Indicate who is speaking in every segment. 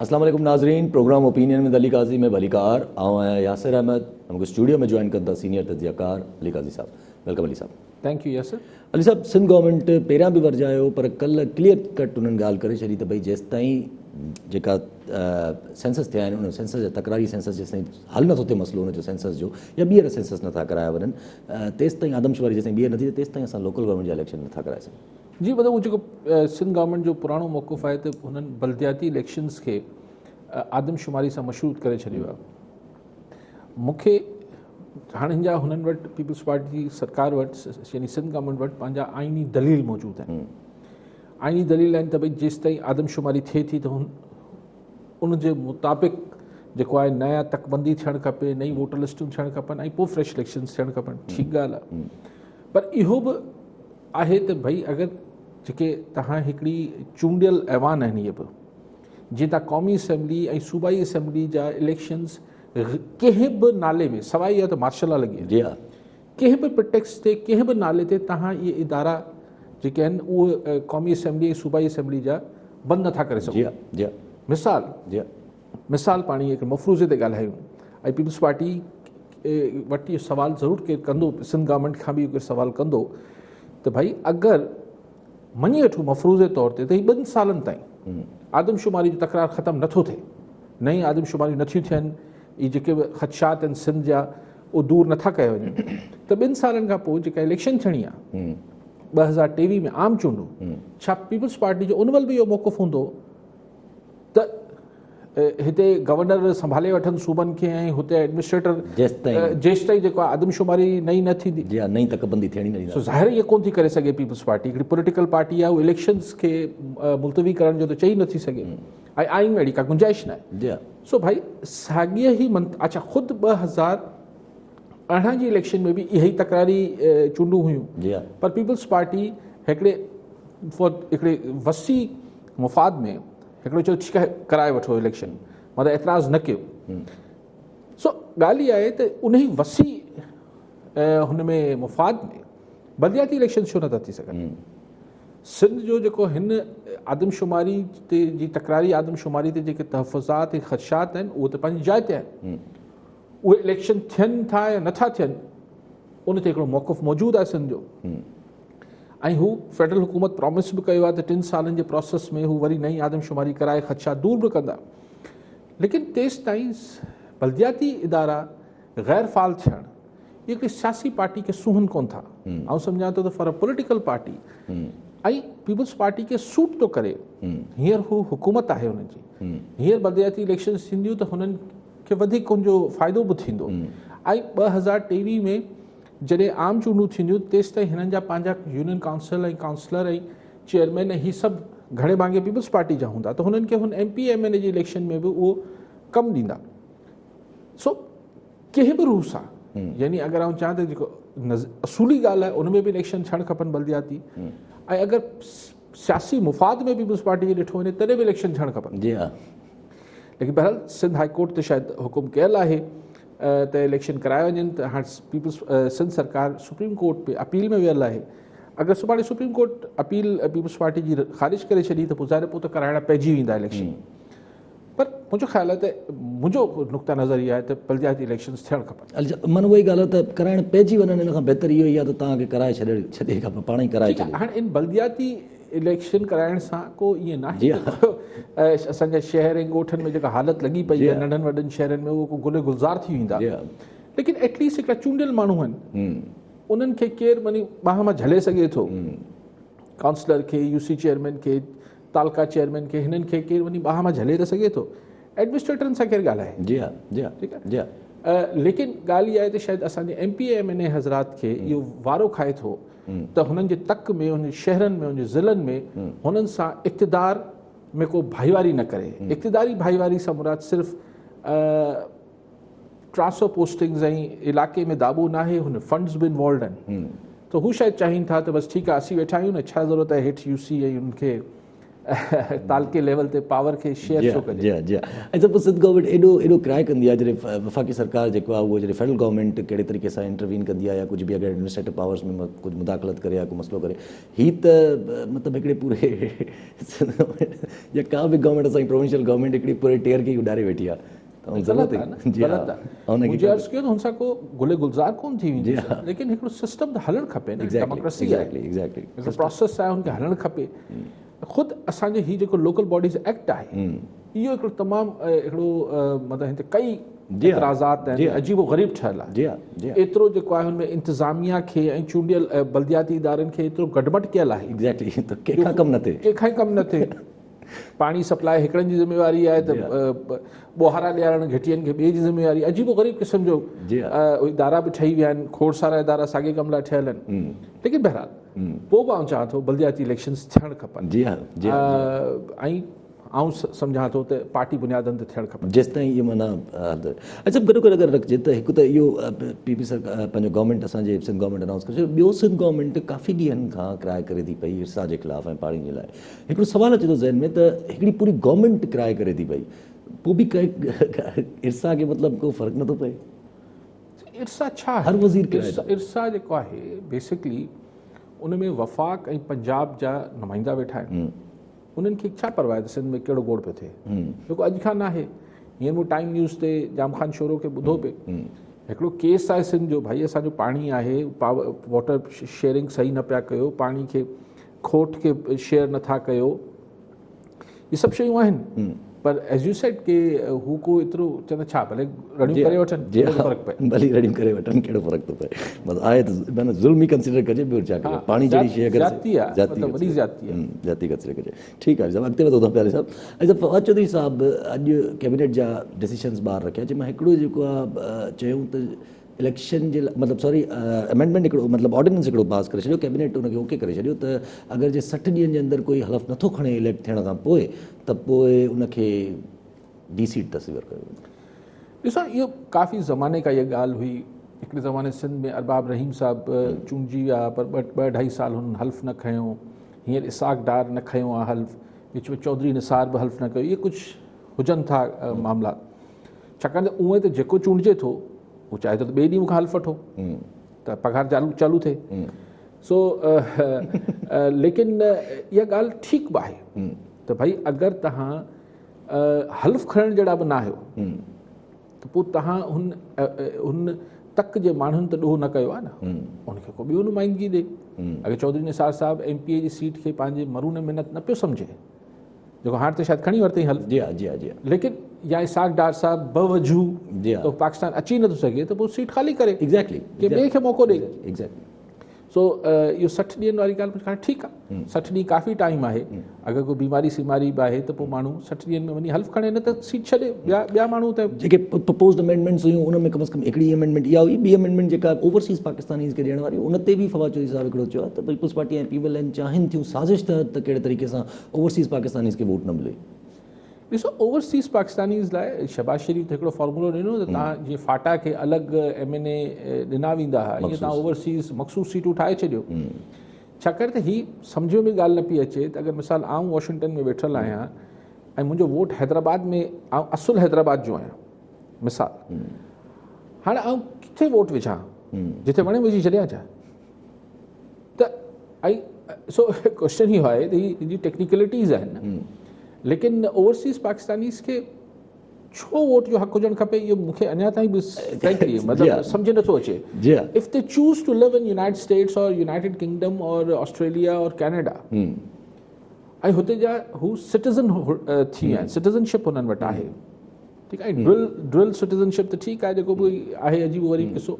Speaker 1: اسلام عليڪم ناظرين programme opinion with Ali Qazi ۾ ڀليڪار آئون آهيان ياسر احمد ۽ مونکي اسٽوڊيو ۾ جوائن ڪن ٿا سينيئر تجزيه ڪار علي قاضي صاحب welcome Ali صاحب
Speaker 2: thank you Yasir
Speaker 1: Ali صاحب سنڌ گورنمينٽ پهريان به ورجايو پر ڪل ڪليئر ڪٽ انهن ڳالهه ڪري ڇڏي ته ڀئي جيستائين جيڪا سينسس ٿيا آهن ان سينسس جا تڪراري سينسس جيستائين حل نٿو ٿئي مسئلو ان جو سينسس جو يا ٻيهر سينسس نٿا ڪرايا وڃن تيستائين آدمشماري جيستائين ٻيهر نٿي ٿئي تيستائين اسان لوڪل گورنمينٽ جا اليڪشن نٿا ڪرائي سگهون
Speaker 2: جي مطلب اهو جيڪو سنڌ گورنمينٽ جو پراڻو موقف آهي ته هنن بلدياتي اليڪشنز کي آدمشماري سان مشروط ڪري ڇڏيو آهي مون کي هاڻي هن جا هنن وٽ پيپلز پارٽي جي سرڪار وٽ يعني سنڌ گورنمينٽ وٽ پنهنجا آئيني دليل موجود آهن آئيني دليل آهن ته ڀئي جيستائين آدمشماري ٿئي ٿي ته هن ان جي مطابق جيڪو آهي نيا تڪبندي ٿيڻ کپي نئين ووٽر لسٽون ٿيڻ کپن ۽ پوء فريش اليڪشنز ٿيڻ کپن ٺيڪ ڳالهه آهي پر اهو به آهي ته ڀئي اگر جيڪي توهان هڪڙي چونڊيل ايوان آهن اهي به جيئن تان قومي اسيمبلي ۽ صوبائي اسيمبلي جا اليڪشنز ڪنهن به نالي ۾ سواء اها ته مارشل لا لڳي
Speaker 1: جي ها
Speaker 2: ڪنهن به پرٽيڪس تي ڪنهن به نالي تي توهان اهي ادارا جيڪي آهن اهي قومي اسيمبلي ۽ صوبائي اسيمبلي جا بند نٿا ڪري
Speaker 1: سگهو جي ها جي ها
Speaker 2: مثال
Speaker 1: جي ها
Speaker 2: مثال پاڻي هڪ مفروضي تي ڳالهايون ۽ پيپلز پارٽي وٽ اهو سوال ضرور ڪير ڪندو سنڌ گورنمينٽ کان به ڪير سوال ڪندو ته ڀائي اگر مڃي وٺو مفروضي طور تي ته هي ٻن سالن تائين آدمشماري جو تڪرار ختم نٿو ٿئي نئين آدمشماريون نٿيون ٿين اهي جيڪي به خدشات آهن سنڌ جا اهي دور نٿا ڪيا وڃن ته ٻن سالن کان پوء جيڪا اليڪشن ٿيڻي آهي 2023 ۾ عام چونڊون ڇا پيپلز پارٽي جو ان مهل به اهو موقف هوندو ته هتي گورنر سنڀالي وٺن صوبن کي ۽ هتي ايڊمنسٽريٽر جيستائين جيڪو آدمشماري نئين نه ٿيندي
Speaker 1: جي ها نئين تڪبندي ٿيڻي نه ڏيندا
Speaker 2: سو ظاهر اهي ڪون ٿي ڪري سگهي پيپلز پارٽي هڪڙي پوليٽيڪل پارٽي آهي اليڪشنز کي ملتوي ڪرڻ جو ته چئي نٿي سگهي ۽ آئين ۾ اهڙي ڪا گنجائش نه آهي
Speaker 1: جي ها
Speaker 2: سو ڀائي ساڳي ئي منت اچھا خود 2018 جي اليڪشن ۾ به اهي ئي تڪراري چونڊون هيون
Speaker 1: جي ها
Speaker 2: پر پيپلز پارٽي هڪڙي فور هڪڙي وسيع مفاد ۾ هڪڙو چيو ٺيڪ آهي ڪرائي وٺو اليڪشن مطلب اعتراض نه ڪيو سو ڳالهه اها آهي ته انهي وسيع هن ۾ مفاد ۾ بلدياتي اليڪشن ڇو نٿا ٿي سگهن سنڌ جو جيڪو هن آدمشماري تي جي تڪراري آدمشماري تي جيڪي تحفظات ۽ خدشات آهن اهي ته پنهنجي جاء تي آهن اهي اليڪشن ٿين ٿا يا نٿا ٿين ان تي هڪڙو موقف موجود آهي سنڌ جو ۽ هو فيڊرل حڪومت پرامس به ڪيو آهي ته ٽن سالن جي پراسيس ۾ هو وري نئين آدمشماري ڪرائي خدشا دور به ڪندا ليڪن تيستائين بلدياتي ادارا غير فعال ٿيڻ اهي هڪڙي سياسي پارٽي کي سونهن ڪون ٿا آئون سمجهان ٿو ته for a political party ۽ peoples party کي سوٽ ٿو ڪري هينئر هو حڪومت آهي هنن جي هينئر بلدياتي اليڪشنز ٿينديون ته هنن کي وڌيڪ ان جو فائدو به ٿيندو ۽ 2023 ۾ جڏهن عام چونڊون ٿينديون تيستائين هنن جا پنهنجا يونين ڪائونسل ۽ ڪائونسلر ۽ چيئرمين ۽ هي سڀ گهڻي ڀاڱي پيپلز پارٽي جا هوندا ته هنن کي هن ايم پي ايم اين اي جي اليڪشن ۾ به اهو ڪم ڏيندا سو ڪنهن به روح سان يعني اگر آئون چاهان ته جيڪو اصولي ڳالهه آهي ان ۾ به اليڪشن ٿيڻ کپن بلدياتي ۽ اگر سياسي مفاد ۾ پيپلز پارٽي کي ڏٺو وڃي تڏهن به اليڪشن ٿيڻ کپن
Speaker 1: جي ها
Speaker 2: ليڪن بهرحال سنڌ هائي ڪورٽ ته شايد حڪم ڪيل آهي ته اليڪشن ڪرايا وڃن ته هاڻ پيپلز سنڌ سرڪار سپريم ڪورٽ ۾ اپيل ۾ ويل آهي اگر سڀاڻي supreme court appeal peoples party جي خارج ڪري ڇڏي ته پوء ظاهر پوء ته ڪرائڻا پئجي ويندا اليڪشن پر منهنجو خيال آهي ته منهنجو نقطه نظر اهو آهي ته بلدياتي اليڪشنز ٿيڻ کپن.
Speaker 1: من اها ئي ڳالهه آهي ته ڪرائڻ پئجي وڃن ان کان بهتر اهو ئي آهي ته توهان کي ڪرائي ڇڏي ڇڏي کپي پاڻ ئي ڪرائي ڇڏي.
Speaker 2: هاڻي ان بلدياتي اليڪشن ڪرائڻ سان ڪو ائين ناهي ته اسان جا شهر ۽ ڳوٺن ۾ جيڪا حالت لڳي پئي آهي ننڍن وڏن شهرن ۾ اهو ڪو گل گلزار ٿي ويندا ليڪن ايٽليسٽ هڪڙا چونڊيل ماڻهو آهن انهن کي ڪير معني ٻانهن مان جهلي سگهي ٿو ڪائونسلر کي يو سي چيئرمين کي تعلقه چيئرمين کي هنن کي ڪير وڃي ٻانهن مان جهلي ته سگهي ٿو ايڊمنسٽريٽرن سان ڪير ڳالهائي
Speaker 1: جي ها جي ها
Speaker 2: ٺيڪ آهي جي ها ليڪن ڳالهه اها آهي ته شايد اسان جي ايم پي ايم اين اي حضرات کي اهو وارو کائي ٿو ته هنن جي تڪ ۾ هنن جي شهرن ۾ هنن جي ضلعن ۾ هنن سان اقتدار ۾ ڪو ڀائيواري نه ڪري اقتداري ڀائيواري سان مراد صرف ٽرانسفر پوسٽنگز ۽ علاقي ۾ داٻو ناهي هن فنڊز به انوالوڊ آهن ته هو شايد چاهين ٿا ته بس ٺيڪ آهي اسين ويٺا آهيون نه ڇا ضرورت آهي هيٺ يو سي ۽ ان کي تعلقي ليول تي پاور کي شيئر ڇو ڪجي.
Speaker 1: جي ها جي ها ۽ سڀ سنڌ گورنمينٽ ايڏو ايڏو ڪرائي ڪندي آهي جڏهن وفاقي سرڪار جيڪو آهي اهو جڏهن فيڊرل گورنمينٽ ڪهڙي طريقي سان انٽروين ڪندي آهي يا ڪجهه به اگر ايڊمنسٽريٽو پاورز ۾ ڪجهه مداخلت ڪري يا ڪو مسئلو ڪري هي ته مطلب هڪڙي پوري سنڌ گورنمينٽ يا ڪا به گورنمينٽ اسان جي پروونشل گورنمينٽ هڪڙي پوري ٽيئر کي ئي اڏاري ويٺي آهي ته ان ضرورت
Speaker 2: ئي جي ها مون جي عرض ڪيو ته هن سان ڪو گل گلزار ڪون ٿي ويندي ليڪن هڪڙو سسٽم ته هلڻ کپي نه ڊيموڪريسي آهي
Speaker 1: ايگزيڪٽلي
Speaker 2: هڪڙو پروسيس آهي ان کي هلڻ کپي خود اسان جو هي جيڪو لوڪل باڊيز ايڪٽ آهي اهو هڪڙو تمام هڪڙو مطلب هن تي ڪئي اعتراضات آهن عجيب و غريب ٺهيل آهي ايترو جيڪو آهي هن ۾ انتظاميا کي ۽ چونڊيل بلدياتي ادارن کي ايترو گڊمٽ ڪيل آهي
Speaker 1: ايگزيڪٽلي ته ڪنهن کان ڪم نه ٿئي
Speaker 2: ڪنهن کان ڪم نه ٿئي پاڻي سپلاء هڪڙن جي ذميواري آهي ته ٻوهارا ڏيارڻ گهٽين کي ٻئي جي ذميواري عجيب و غريب قسم جو ادارا به ٺهي ويا آهن کوڙ سارا ادارا ساڳي ڪم لاء ٺهيل آهن ليڪن بهرحال پوء به آئون چاهان ٿو بلدياتي اليڪشنز ٿيڻ کپن.
Speaker 1: جي ها جي ها
Speaker 2: ۽ آئون سمجهان ٿو ته پارٽي بنيادن تي ٿيڻ کپن.
Speaker 1: جيستائين اهو معنيٰ اڇا گڏو گڏ اگر رکجي ته هڪ ته اهو پي پي سرڪار پنهنجو گورنمينٽ اسان جي سنڌ گورنمينٽ انائونس ڪري ڇڏيو ٻيو سنڌ گورنمينٽ ڪافي ڏينهن کان ڪرائي ڪري ٿي پئي ارسا جي خلاف ۽ پاڻي جي لاء هڪڙو سوال اچي ٿو ذهن ۾ ته هڪڙي پوري گورنمينٽ ڪرائي ڪري ٿي پئي پوء به ارسا کي مطلب ڪو فرق نٿو پئي.
Speaker 2: ارسا ڇا آهي؟
Speaker 1: هر وزير ڪرائي
Speaker 2: ٿو. ارسا جيڪو آهي بيسڪلي ان ۾ وفاق ۽ پنجاب جا نمائندا ويٺا آهن انهن کي ڇا پرواهه آهي ته سنڌ ۾ ڪهڙو گوڙ پيو ٿئي جيڪو اڄ کان ناهي هينئر مون ٽائيم نيوز تي ڄام خان شورو کي ٻڌو پئي هڪڙو ڪيس آهي سنڌ جو ڀائي اسان جو پاڻي آهي واٽر شيئرنگ صحيح نه پيا ڪيو پاڻي کي کوٽ کي شيئر نٿا ڪيو اهي سڀ شيون آهن پر ايز you said ڪي هو ڪو ايترو چوندا ڇا ڀلي رڙيون ڪري وٺن ڪهڙو فرق پئي
Speaker 1: ڀلي رڙيون ڪري وٺن ڪهڙو فرق ٿو پئي بس آهي ته معنيٰ ظلم ئي ڪنسيڊر ڪجي ٻيو ڇا ڪجي پاڻي جهڙي شيء اگر
Speaker 2: زيادتي آهي مطلب وڏي زيادتي آهي
Speaker 1: زيادتي ڪنسيڊر ڪجي ٺيڪ آهي صاحب اڳتي وڌو ٿا پياري صاحب اچا فواد چوڌري صاحب اڄ ڪيبينيٽ جا ڊسيشنز ٻاهر رکيا جنهن مان هڪڙو جيڪو آهي چيون ته اليڪشن جي لاء مطلب سوري امينڊمينٽ هڪڙو مطلب آرڊيننس هڪڙو پاس ڪري ڇڏيو ڪيبينيٽ ان کي اوڪي ڪري ڇڏيو ته اگر جي 60 ڏينهن جي اندر ڪوئي حلف نٿو کڻي اليڪٽ ٿيڻ کان پوء ته پوء ان کي ڊي سيٽ تصور ڪيو ويندو.
Speaker 2: ڏسو اهو ڪافي زماني کان اها ڳالهه هئي هڪڙي زماني سنڌ ۾ ارباب رحيم صاحب چونڊجي ويا پر ٻه اڍائي سال هنن حلف نه کنيو هينئر اسحاق ڊار نه کنيو آهي حلف وچ ۾ چوڌري نثار به حلف نه کنيو اهي ڪجهه هجن ٿا معاملا ڇاڪاڻ ته اونئن ته جيڪو چونڊجي ٿو هو چاهي ٿو ته ٻئي ڏينهن مون کان حلف وٺو ته پگهار چالو چالو ٿئي سو ليڪن اها ڳالهه ٺيڪ به آهي ته ڀئي اگر تهان حلف کڻڻ جهڙا به نه آهيو ته پوء تهان هن هن تڪ جي ماڻهن ته ڏوهه نه ڪيو آهي نه ان کي ڪو ٻيو نمائندگي ڏي اگر چوڌري نثار صاحب ايم پي اي جي سيٽ کي پنهنجي مرون محنت نه پيو سمجهي جيڪو هاڻ ته شايد کڻي ورتائين حلف
Speaker 1: جي ها جي ها جي ها
Speaker 2: ليڪن يا اسحاق ڊار صاحب بوجو
Speaker 1: جي ها
Speaker 2: ته پاڪستان اچي نٿو سگهي ته پوء سيٽ خالي ڪري
Speaker 1: ايگزيڪٽلي
Speaker 2: ڪي ٻئي کي موقعو ڏي
Speaker 1: ايگزيڪٽلي
Speaker 2: سو اهو 60 ڏينهن واري ڳالهه مون ٺيڪ آهي 60 ڏينهن ڪافي ٽائيم آهي اگر ڪو بيماري سيماري به آهي ته پوء ماڻهو 60 ڏينهن ۾ وڃي حلف کڻي نه ته سيٽ ڇڏي ٻيا ٻيا ماڻهو ته
Speaker 1: جيڪي پرپوزڊ امينڊمينٽس هيون ان ۾ ڪم از ڪم هڪڙي امينڊمينٽ اها هئي ٻي امينڊمينٽ جيڪا اوورسيز پاڪستانيز کي ڏيڻ واري ان تي به فواد چوڌري صاحب هڪڙو چيو آهي ته peoples party ۽ P M L چاهين ٿيون سازش تحت ته ڪهڙي طريقي سان اوورسيز پاڪستانيز کي ووٽ نه ملي.
Speaker 2: ڏسو اوورسيز پاڪستانيز لاء شهباز شريف ته هڪڙو فارمولو ڏنو ته تهان جيئن فاٽا کي الڳ ايم اين اي ڏنا ويندا ها ائين تهان اوورسيز مخصوص سيٽون ٺاهي ڇڏيو ڇاڪاڻ ته هي سمجهه ۾ ڳالهه نه پئي اچي ته اگر مثال آئون واشنگٽن ۾ ويٺل آهيان ۽ منهنجو ووٽ حيدرآباد ۾ آئون اصل حيدرآباد جو آهيان مثال هاڻي آئون ڪٿي ووٽ وجهان جتي وڻي وجهي ڇڏيان ڇا ته ۽ سو ڪوشچن اهو آهي ته هي جي ٽيڪنيڪلٽيز آهن ليڪن اوورسيز پاڪستانيز کي ڇو ووٽ جو حق هجڻ کپي اهو مونکي اڃا تائين به فرينڪلي مطلب سمجھ نٿو اچي if they choose to live in United States اور يونائيٽيڊ ڪنگڊم اور آسٽريليا اور ڪينيڊا ۽ هتي جا هو سٽيزن ٿي ويا آهن سٽيزنشپ هنن وٽ آهي ٺيڪ آهي ڊوئل ڊوئل سٽيزنشپ ته ٺيڪ آهي جيڪو به آهي عجيب غريب قصو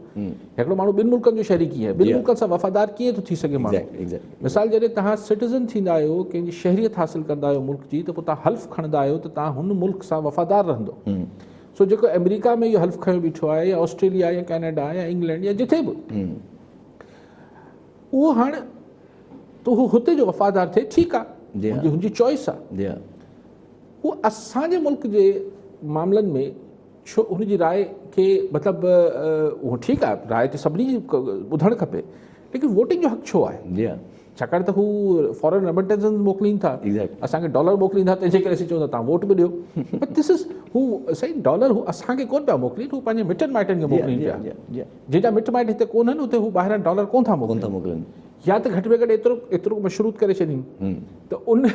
Speaker 2: هڪڙو ماڻهو ٻن ملڪن جو شهري ڪيئن آهي ٻن ملڪن سان وفادار ڪيئن ٿو ٿي سگهي ماڻهو مثال جڏهن توهان سٽيزن ٿيندا آهيو ڪنهن جي شهريت حاصل ڪندا آهيو ملڪ جي ته پوء توهان حلف کڻندا آهيو ته توهان هن ملڪ سان وفادار رهندو سو جيڪو آمريڪا ۾ اهو حلف کنيو بيٺو آهي يا آسٽريليا يا ڪينيڊا يا انگلينڊ يا جٿي به اهو هاڻ ته هو هتي جو وفادار ٿئي ٺيڪ آهي هن جي چوائس آهي هو اسان جي ملڪ جي معاملن ۾ ڇو هن جي راء کي مطلب اهو ٺيڪ آهي راء ته سڀني جي ٻڌڻ کپي ليڪن ووٽنگ جو حق ڇو آهي
Speaker 1: جي ها.
Speaker 2: ڇاڪاڻ ته هو فارن ريمٽنسز موڪلين ٿا، اسان کي ڊالر موڪلين ٿا، تنهن جي ڪري اسين چئون ٿا توهان ووٽ به ڏيو. بٽ this از هو سائين ڊالر هو اسان کي ڪونه پيا موڪلين، هو پنهنجي مٽن مائٽن کي موڪلين پيا، جنهن جا مٽ مائٽ هتي ڪونهن اتي هو ٻاهران ڊالر ڪونه ٿا موڪلين. يا ته گهٽ ۾ گهٽ ايترو ايترو مشروط ڪري ڇڏين ته ان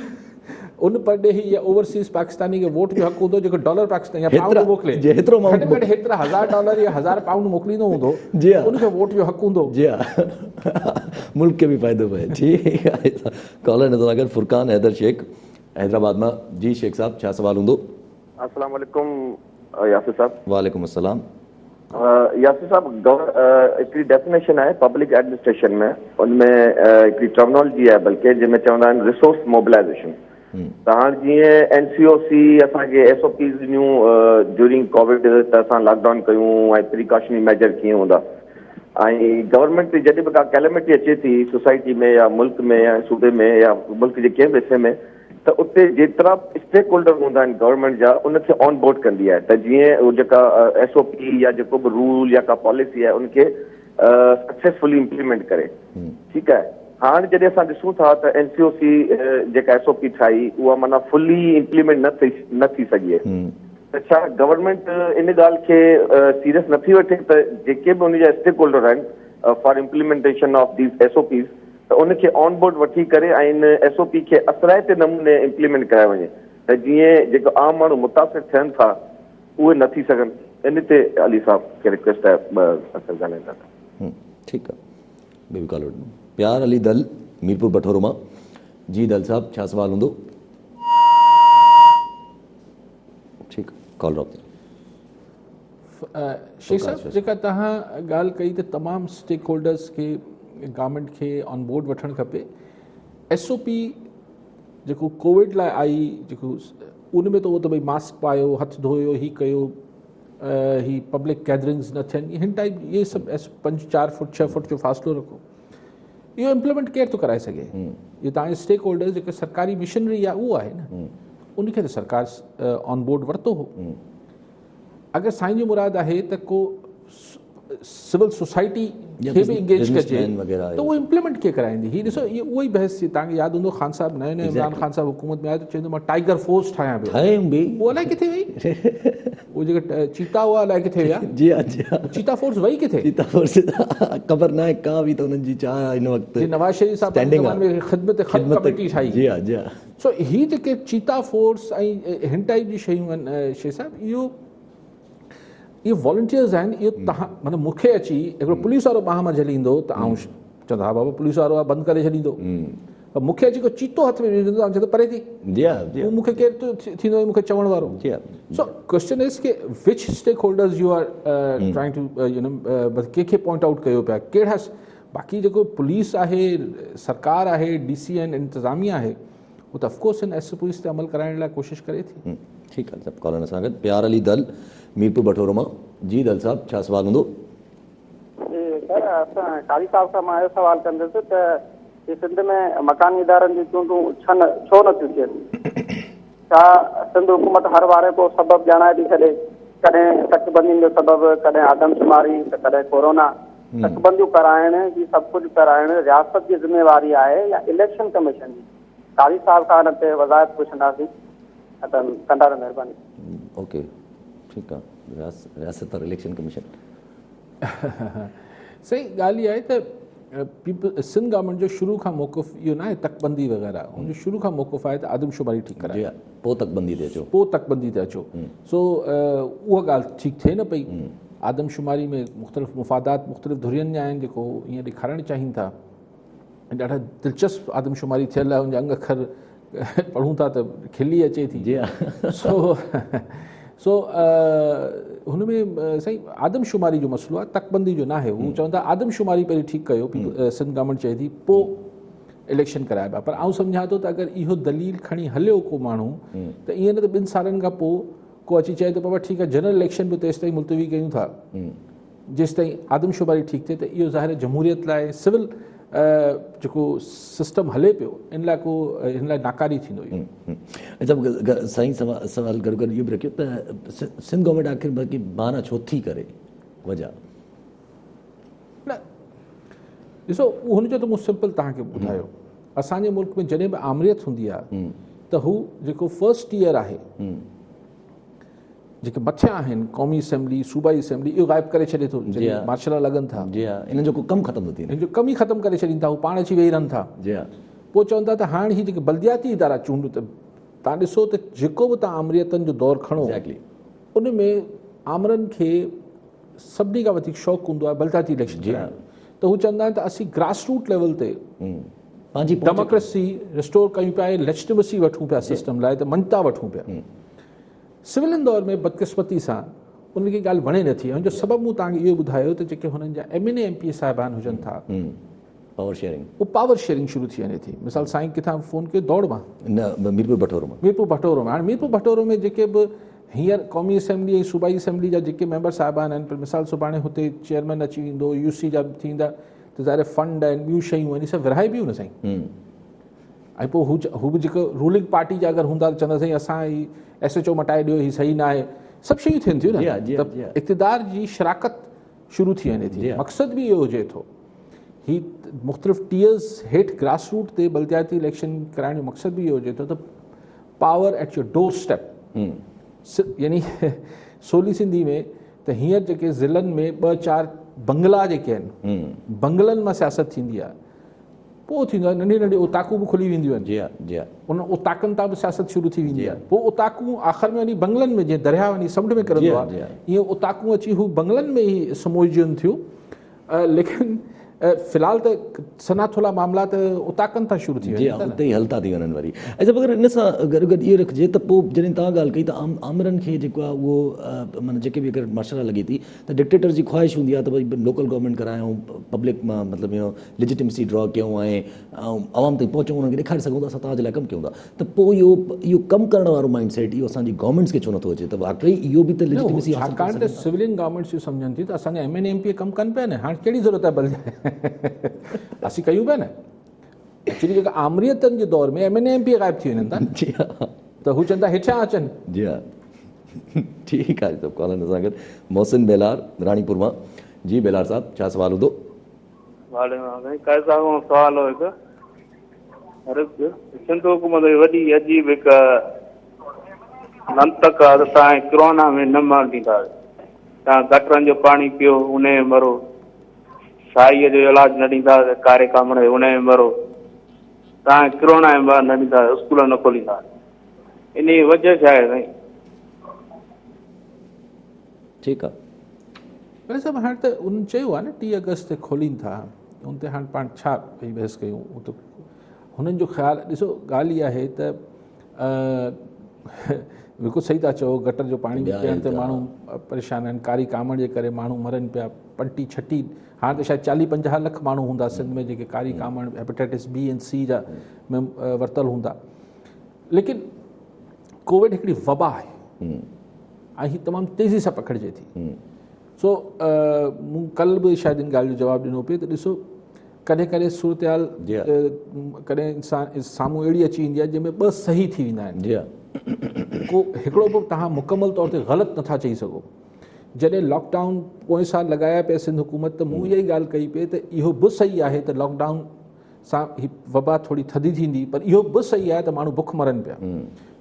Speaker 2: ان پرڏيهي يا اوورسيز پاڪستاني کي ووٽ جو حق هوندو جيڪو ڊالر پاڪستان يا پائونڊ موڪلي،
Speaker 1: هيترو
Speaker 2: گهٽ ۾ گهٽ هيترا 1000 ڊالر يا 1000 پائونڊ موڪليندو هوندو ان کي ووٽ جو حق هوندو.
Speaker 1: جي ها ملڪ کي به فائدو پئي. ٺيڪ آهي ڪالر نظر آگل فرقان حيدر شيخ حيدرآباد مان. جي شيخ صاحب ڇا سوال هوندو؟
Speaker 3: السلام عليڪم ياسر صاحب.
Speaker 1: وعليڪم السلام.
Speaker 3: ياسر صاحب هڪڙي ڊيفينيشن آهي پبلڪ ايڊمنسٽريشن ۾ ان ۾ هڪڙي ٽرمنالجي آهي بلڪه جنهن ۾ چوندا آهن ريسورس موبلائزيشن ته هاڻ جيئن اين سي او سي اسان کي ايس او پيز ڏنيون ڊيورنگ ڪووڊ ته اسان لاڪ ڊائون ڪيون ۽ پريڪاشنري ميجر ڪيئن هوندا ۽ گورنمينٽ تي جڏهن به ڪا ڪيليمٽي اچي ٿي سوسائٽي ۾ يا ملڪ ۾ يا صوبي ۾ يا ملڪ جي ڪنهن به حصي ۾ ته اتي جيترا به اسٽيڪ هولڊر هوندا آهن گورنمينٽ جا ان کي آن بورڊ ڪندي آهي ته جيئن اهو جيڪا ايس او پي يا جيڪو به رول يا ڪا پاليسي آهي ان کي سڪسيسفلي امپليمينٽ ڪري ٺيڪ آهي هاڻ جڏهن اسان ڏسون ٿا ته اين سي او سي جيڪا ايس او پي ٺاهي اها معنيٰ فلي امپليمينٽ نه ٿي نه ٿي سگهي آهي ته ڇا گورنمينٽ ان ڳالهه کي سيريس نٿي وٺي ته جيڪي به ان جا اسٽيڪ هولڊر آهن for implementation of these S O Ps ته ان کي آن بورڊ وٺي ڪري ۽ ان ايس او پي کي اثرائتي نموني امپليمينٽ ڪرايو وڃي ته جيئن جيڪو عام ماڻهو متاثر ٿين ٿا اهي نه ٿي سگهن ان تي علي صاحب کي رڪويسٽ آهي ٻه اکر ڳالهائيندا ته.
Speaker 1: ٺيڪ آ بيبي ڪالر پيار علي دل ميرپور بٺورو مان جي دل صاحب ڇا سوال هوندو. ٺيڪ ڪال ڊراپ ٿي.
Speaker 2: شيخ صاحب جيڪا توهان ڳالهه ڪئي ته تمام اسٽيڪ هولڊرز کي گورنمينٽ کي آن بورڊ وٺڻ کپي ايس او پي جيڪو ڪووڊ لاء آئي جيڪو ان ۾ ته اهو ته ڀئي ماسڪ پايو هٿ ڌويو هي ڪيو هي پبلڪ گيدرنگز نه ٿين هن ٽائپ اهي سڀ ايس 5 4 فٽ 6 فٽ جو فاصلو رکو اهو امپليمينٽ ڪير ٿو ڪرائي سگهي اهو تان اسٽيڪ هولڊرز جيڪي سرڪاري مشنري آهي اهو آهي نه ان کي ته سرڪار آن بورڊ ورتو هو اگر سائين جو مراد آهي ته ڪو سول سوسائٽي کي به انگيج ڪجي ته اهو امپليمينٽ ڪيئن ڪرائيندي هي ڏسو اهو ئي بحث ٿي توهان کي ياد هوندو خان صاحب نئين نئين عمران خان صاحب حڪومت ۾ آيو ته چوندو مان ٽائيگر فورس ٺاهيان پيو
Speaker 1: ٺاهيم به
Speaker 2: اهو الائي ڪٿي وئي اهو جيڪي چيتا هئا الائي ڪٿي ويا
Speaker 1: جي ها جي ها
Speaker 2: چيتا فورس وئي ڪٿي
Speaker 1: چيتا فورس خبر ناهي ڪا به ته انهن جي ڇا هن وقت
Speaker 2: جي نواز شريف صاحب خدمت خلق ڪميٽي ٺاهي
Speaker 1: جي ها جي ها
Speaker 2: سو هي جيڪي چيتا فورس ۽ هن ٽائيپ جون شيون آهن شيخ صاحب اهو اهي والنٽيئرز آهن اهو تهان مطلب مون کي اچي هڪڙو پوليس وارو ٻانهن مان جهليندو ته آئون چوندو ها بابا پوليس وارو آهي بند ڪري ڇڏيندو پر مون کي اچي ڪو چيتو هٿ ۾ وجهندو آئون چوندو پري ٿي
Speaker 1: جي ها جي
Speaker 2: مون کي ڪير ٿيندو مون کي چوڻ وارو
Speaker 1: جي ها
Speaker 2: سو ڪويشچن از ڪي which stakeholders you are trying to you know ڪنهن کي پوائنٽ آئوٽ ڪيو پيا ڪهڙا باقي جيڪو پوليس آهي سرڪار آهي ڊي سي آهن انتظاميا آهي هو ته آف ڪورس هن ايس پوليس تي عمل ڪرائڻ لاء ڪوشش ڪري ٿي.
Speaker 1: ٺيڪ آهي سڀ ڪالر سان گڏ پيار علي دل ميرپور بٺورو مان جي دل صاحب ڇا سوال هوندو.
Speaker 4: جي سر اسان قاضي صاحب کان مان اهو سوال ڪندس ته هي سنڌ ۾ مڪاني ادارن جون چونڊون ڇو نه ٿيون ٿين؟ ڇا سنڌ حڪومت هر واري ڪو سبب ڄاڻائي ٿي ڇڏي؟ ڪڏهن تڪبندين جو سبب، ڪڏهن آدمشماري ته ڪڏهن ڪورونا. تڪبنديون ڪرائڻ، هي سڀ ڪجهه ڪرائڻ رياست جي ذميواري آهي يا اليڪشن ڪميشن جي؟ قاضي صاحب کان ان تي وضاحت پڇنداسين ته ڪندا ته مهرباني.
Speaker 1: اوڪي ٺيڪ آ رياست اور اليڪشن ڪميشن.
Speaker 2: سائين ڳالهه اها آهي ته پيپل سنڌ گورنمينٽ جو شروع کان موقف اهو ناهي تڪبندي وغيره ان جو شروع کان موقف آهي ته آدمشماري ٺيڪ ڪرايو
Speaker 1: پوء تڪبندي تي اچو
Speaker 2: پوء تڪبندي تي اچو سو اها ڳالهه ٺيڪ ٿئي نه پئي آدمشماري ۾ مختلف مفادات مختلف ڌرين جا آهن جيڪو ائين ڏيکارڻ چاهين ٿا ۽ ڏاڍا دلچسپ آدمشماري ٿيل آهي ان جا انگ اکر پڙهون ٿا ته کلي اچي ٿي
Speaker 1: جي ها
Speaker 2: سو سو هن ۾ سائين آدمشماري جو مسئلو آهي تڪبندي جو ناهي هو چون ٿا آدمشماري پهرين ٺيڪ ڪيو سنڌ گورنمينٽ چئي ٿي پوء اليڪشن ڪرائبا پر آئون سمجهان ٿو ته اگر اهو دليل کڻي هليو ڪو ماڻهو ته ائين نه ته 2 سالن کان پوء ڪو اچي چئي ته بابا ٺيڪ آهي جنرل اليڪشن به تيستائين ملتوي ڪيون ٿا جيستائين آدمشماري ٺيڪ ٿئي ته اهو ظاهر جمهوريت لاء سول جيڪو سسٽم هلي پيو ان لاء ڪو ان لاء ناڪاري ٿيندو اهو.
Speaker 1: اچا سائين سوال گڏو گڏ اهو به رکيو ته سنڌ گورنمينٽ آخر باقي بهانا ڇو ٿي ڪري وجه
Speaker 2: نه ڏسو هن جو ته مون سمپل توهان کي ٻڌايو اسان جي ملڪ ۾ جڏهن به آمريت هوندي آهي ته هو جيڪو فرسٽ ايئر آهي جيڪي مٿيان آهن قومي اسيمبلي صوبائي اسيمبلي اهو غائب ڪري ڇڏي ٿو جڏهن مارشل لا لڳن ٿا.
Speaker 1: جي ها انهن جو ڪو ڪم ختم ٿو ٿي وڃي.
Speaker 2: انهن جو ڪم ئي ختم ڪري ڇڏين ٿا هو پاڻ اچي ويهي رهن ٿا.
Speaker 1: جي ها.
Speaker 2: پوء چون ٿا ته هاڻ هي جيڪي بلدياتي ادارا چونڊ ته تان ڏسو ته جيڪو به تان آمريتن جو دور کڻو ان ۾ آمرن کي سڀني کان وڌيڪ شوق هوندو آهي بلدياتي اليڪشن ڪرائڻ ته هو چوندا آهن ته اسين گراس روٽ ليول تي
Speaker 1: پنهنجي
Speaker 2: ڊيموڪريسي ريسٽور ڪيون پيا ۽ ليجٽيمسي وٺون پيا سسٽم لاء ته مڃتا وٺون پيا. سولين دور ۾ بدقسمتي سان انهن کي ڳالهه وڻي نٿي ان جو سبب مون توهان کي اهو ٻڌايو ته جيڪي هنن جا M N A M P A صاحبان هجن ٿا
Speaker 1: پاور شيئرنگ
Speaker 2: اهو پاور شيئرنگ شروع ٿي وڃي ٿي. مثال سائين ڪٿان فون ڪيو دوڙ مان؟
Speaker 1: نه ميرپور بٺورو مان.
Speaker 2: ميرپور بٺورو مان. هاڻي ميرپور بٺورو ۾ جيڪي به هينئر قومي اسيمبلي ۽ صوبائي اسيمبلي جا جيڪي ميمبر صاحبان آهن پر مثال سڀاڻي هتي چيئرمين اچي ويندو يو سي جا به ٿيندا ته ظاهر فنڊ آهن ٻيون شيون آهن اهي سڀ ورهائبيون نه سائين. ۽ پوء هو هو به جيڪو رولنگ پارٽي جا اگر هوندا ته چوندا سائين اسان هي ايس ايڇ او مٽائي ڏيو هي صحيح نه آهي سڀ شيون ٿين ٿيون نه ته اقتدار جي شراڪت شروع ٿي وڃي ٿي. مقصد به اهو هجي ٿو هي مختلف ٽيئرز هيٺ گراس روٽ تي بلدياتي اليڪشن ڪرائڻ جو مقصد به اهو هجي ٿو ته power at your door step يعني سولي سنڌي ۾ ته هينئر جيڪي ضلعن ۾ ٻه چار بنگلا جيڪي آهن بنگلن مان سياست ٿيندي آهي پوء ٿيندو آهي ننڍي ننڍي اوطاقون به کلي وينديون آهن.
Speaker 1: جي ها جي ها.
Speaker 2: ان اوطاقن تان به سياست شروع ٿي ويندي آهي. پوء اوطاقون آخر ۾ وڃي بنگلن ۾ جيئن درياهه وڃي سمنڊ ۾ ڪرندو آهي ائين اوطاقون اچي هو بنگلن ۾ ئي سموئجن ٿيون. ليڪن في الحال ته سنا ٿولا معاملا ته اوطاقن تان شروع ٿي
Speaker 1: وڃن ٿا نه. جي ها اتي ئي هلتا ٿي وڃن وري. اچا مگر ان سان گڏ گڏ اهو رکجي ته پوء جڏهن توهان ڳالهه ڪئي ته آمرن کي جيڪو آهي اهو معنيٰ جيڪي به اگر مارشل لا لڳي ٿي ته ڊڪٽيٽر جي خواهش هوندي آهي ته ڀئي لوڪل گورنمينٽ ڪرايون پبلڪ مان مطلب اهو ليجيٽمسي ڊرا ڪيون ۽ عوام تائين پهچون انهن کي ڏيکاري سگهون ته اسان توهان جي لاء ڪم ڪيون ٿا ته پوء اهو اهو ڪم ڪرڻ وارو مائنڊ سيٽ اهو اسان جي گورنمينٽس کي ڇو نٿو اچي ته واقعي اهو به ته ليجيٽمسي حاصل ڪري
Speaker 2: ڇاڪاڻ ته
Speaker 1: سگهن ٿا.
Speaker 2: سولين گورنمينٽس اهو سمجهن ٿيون ته اسان جا M N A M P A ڪم ڪن پيا نه هاڻ ڪهڙي ضرورت آهي بلديا اسين ڪيون پيا نه ايڪچولي جيڪا آمريتن جي دور ۾ M N A M P A غائب ٿي وڃن ٿا
Speaker 1: جي ها
Speaker 2: ته هو چون ٿا هيٺيان اچن.
Speaker 1: جي ها ٺيڪ آهي سڀ ڪالن سان گڏ محسن بيلار راڻيپور مان جي بيلار صاحب ڇا سوال هوندو.
Speaker 5: وعليڪم السلام سائين قائد صاحب کان سوال هو هڪ عرض سنڌ حڪومت جي وڏي عجيب هڪ منطق آ ته توهان ڪرونا ۾ نه مرڻ ڏيندا توهان گٽرن جو پاڻي پيو ان ۾ مرو سائي جو علاج نه ڏيندا ڪاري ڪامڻ جو ان ۾ مرو توهان ڪرونا ۾ مرڻ نه ڏيندا اسڪول نه کوليندا ان جي وجه ڇا آهي سائين.
Speaker 1: ٺيڪ آ.
Speaker 2: پر صاحب هاڻي ته انهن چيو آهي نه 30 آگسٽ تي کولين ٿا ان تي هاڻي پاڻ ڇا پئي بحث ڪيون اهو ته هنن جو خيال ڏسو ڳالهه اها آهي ته بلڪل صحيح ٿا چئو گٽر جو پاڻي به پيئڻ تي ماڻهو پريشان آهن ڪاري ڪامڻ جي ڪري ماڻهو مرن پيا پنٽي ڇٽي هاڻي ته شايد چاليهه پنجاهه لک ماڻهو هوندا سنڌ ۾ جيڪي ڪاري ڪامڻ هيپاٽائٽس بي ۽ سي جا ورتل هوندا ليڪن ڪووڊ هڪڙي وبا آهي ۽ هي تمام تيزي سان پکڙجي ٿي سو مون ڪل به شايد ان ڳالهه جو جواب ڏنو پئي ته ڏسو ڪڏهن ڪڏهن صورتحال ڪڏهن انسان سامهون اهڙي اچي ويندي آهي جنهن ۾ ٻه صحيح ٿي ويندا آهن ڪو هڪڙو به توهان مڪمل طور تي غلط نٿا چئي سگهو جڏهن لاڪ ڊائون پوئين سال لڳايا پيا سنڌ حڪومت ته مون اها ئي ڳالهه ڪئي پئي ته اهو به صحيح آهي ته لاڪ ڊائون سان هي وبا ٿوري ٿڌي ٿيندي پر اهو به صحيح آهي ته ماڻهو بک مرن پيا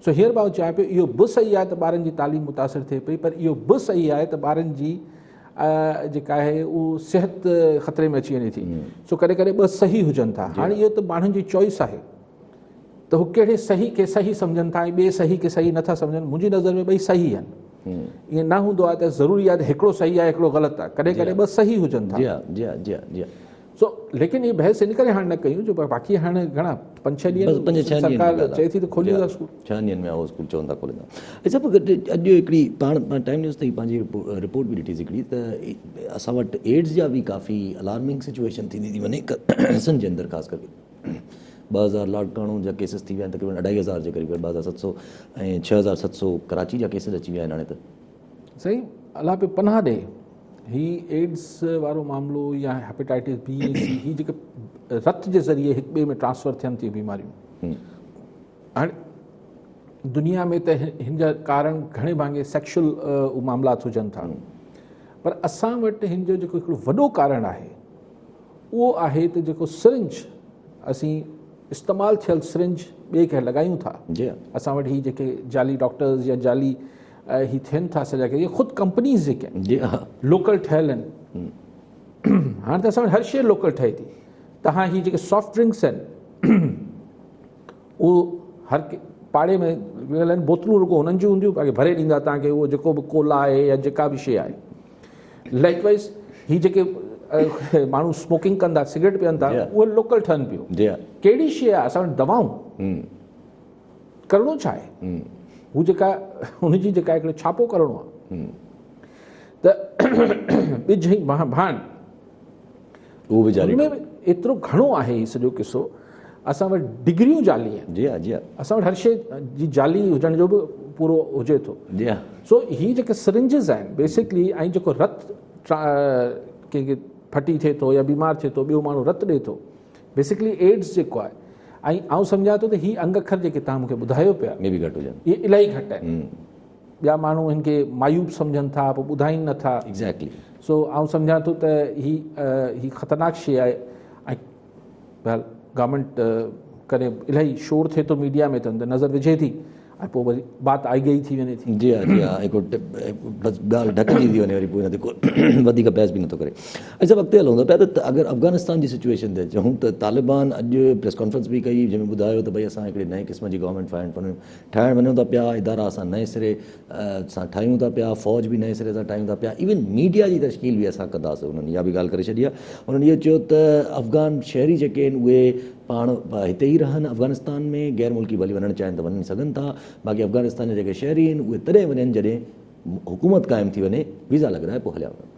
Speaker 2: سو هينئر به آئون چاهيان پيو اهو به صحيح آهي ته ٻارن جي تعليم متاثر ٿئي پئي پر اهو به صحيح آهي ته ٻارن جي جيڪا آهي اهو صحت خطري ۾ اچي وڃي ٿي سو ڪڏهن ڪڏهن ٻه صحيح هجن ٿا هاڻي اهو ته ماڻهن جي چوائس آهي ته هو ڪهڙي صحيح کي صحيح سمجهن ٿا ۽ ٻئي صحيح کي صحيح نٿا سمجهن منهنجي نظر ۾ ٻئي صحيح آهن ائين نه هوندو آهي ته ضروري آهي ته هڪڙو صحيح آهي هڪڙو غلط آهي ڪڏهن ڪڏهن ٻه صحيح هجن ٿا
Speaker 1: جي ها جي ها جي ها جي ها
Speaker 2: سو ليڪن هي بحث ان ڪري هاڻ نه ڪيون جو باقي هاڻ گهڻا پنج ڇهه ڏينهن
Speaker 1: پنج ڇهه
Speaker 2: سرڪار چئي ٿي ته کوليون ٿا اسڪول
Speaker 1: ڇهن ڏينهن ۾ اهو اسڪول چون ٿا کوليندا اچا پر اڄ هڪڙي پاڻ ٽائيم نيوز تي پنهنجي رپورٽ به ڏٺي هڪڙي ته اسان وٽ ايڊز جا به ڪافي الارمنگ سچويشن ٿيندي ٿي وڃي سنڌ جي اندر خاص ڪري 2000 لاڙڪاڻو جا ڪيسز ٿي ويا آهن تقريبن 2500 جي قريب 2700 ۽ 6700 ڪراچي جا ڪيسز اچي ويا آهن هاڻي ته
Speaker 2: سائين الله پي پناهه ڏي هي ايڊز وارو معاملو يا هيپاٽائٽس بي ۽ سي هي جيڪي رت جي ذريعي هڪ ٻئي ۾ ٽرانسفر ٿين ٿيون بيماريون هاڻي دنيا ۾ ته هن جا ڪارڻ گهڻي ڀاڱي سيڪشل معاملات هجن ٿا پر اسان وٽ هن جو جيڪو هڪڙو وڏو ڪارڻ آهي اهو آهي ته جيڪو سرنج اسين استعمال ٿيل سرنج ٻئي کي لڳايون ٿا.
Speaker 1: جي ها.
Speaker 2: اسان وٽ هي جيڪي جعلي ڊاڪٽرز يا جعلي هي ٿين ٿا سڄا ڪي خود ڪمپنيز جيڪي آهن
Speaker 1: جي ها.
Speaker 2: لوڪل ٺهيل آهن. هاڻي ته اسان وٽ هر شيء لوڪل ٺهي ٿي. تهان هي جيڪي سافٽ ڊرنڪس آهن اهو هر پاڙي ۾ ويل آهن، بوتلون رڳو هنن جون هونديون، باقي ڀري ڏيندا توهان کي اهو جيڪو به ڪولا آهي يا جيڪا به شيء آهي. لائڪ وائز هي جيڪي ماڻهو اسموڪنگ ڪن ٿا، سگريٽ پيئن ٿا، اهي لوڪل ٺهن پيو. ڪهڙي شيء آهي اسان وٽ دوائون ڪرڻو ڇا آهي؟ هو جيڪا هن جي جيڪا هڪڙو ڇاپو ڪرڻو آهي ته ٻج ۽ ڀاڻ
Speaker 1: اهو به جاري
Speaker 2: هن ۾ ايترو گهڻو آهي هي سڄو قصو. اسان وٽ ڊگريون جعلي آهن.
Speaker 1: جي ها جي ها.
Speaker 2: اسان وٽ هر شيء جي جعلي هجڻ جو به پورو هجي ٿو.
Speaker 1: جي ها.
Speaker 2: سو هي جيڪي سرنجز آهن بيسڪلي ۽ جيڪو رت ڪنهن کي ڦٽي ٿئي ٿو يا بيمار ٿئي ٿو ٻيو ماڻهو رت ڏئي ٿو بيسڪلي ايڊز جيڪو آهي ۽ آئون سمجهان ٿو ته هي انگ اکر جيڪي توهان مون کي ٻڌايو پيا
Speaker 1: مي بي گهٽ هجن،
Speaker 2: اهي الاهي گهٽ آهن. ٻيا ماڻهو هن کي معيوب سمجهن ٿا پوء ٻڌائين نه ٿا.
Speaker 1: ايگزيڪٽلي.
Speaker 2: سو آئون سمجهان ٿو ته هي هي خطرناڪ شيء آهي ۽ بهرحال گورنمينٽ ڪڏهن الاهي شور ٿئي ٿو ميڊيا ۾ ته نظر وجهي ٿي ۽ پوء وري بات آئي گئي ٿي وڃي ٿي.
Speaker 1: جي ها جي ها هڪ بس ڳالهه ڍڪجي ٿي وڃي وري پوء ان تي ڪو وڌيڪ بحث به نٿو ڪري. اچ صاحب اڳتي هلون ٿا پيا ته اگر افغانستان جي سچويشن تي اچون ته طالبان اڄ پريس ڪانفرنس به ڪئي جنهن ۾ ٻڌايو ته ڀئي اسان هڪڙي نئين قسم جي گورنمينٽ ٺاهڻ وڃون ٿا پيا، ادارا اسان نئين سري سان ٺاهيون ٿا پيا، فوج به نئين سري سان ٺاهيون ٿا پيا، ايون ميڊيا جي تشڪيل به اسان ڪنداسين. انهن اها به ڳالهه ڪري ڇڏي آهي. انهن اهو چيو ته افغان شهري جيڪي آهن اهي پاڻ هتي ئي رهن افغانستان ۾، غير ملڪي ڀلي وڃڻ چاهين ته وڃي سگهن ٿا، باقي افغانستان جا جيڪي شهري آهن اهي تڏهن وڃن جڏهن حڪومت قائم ٿي وڃي، ويزا لڳرائي پوء هليا وڃن.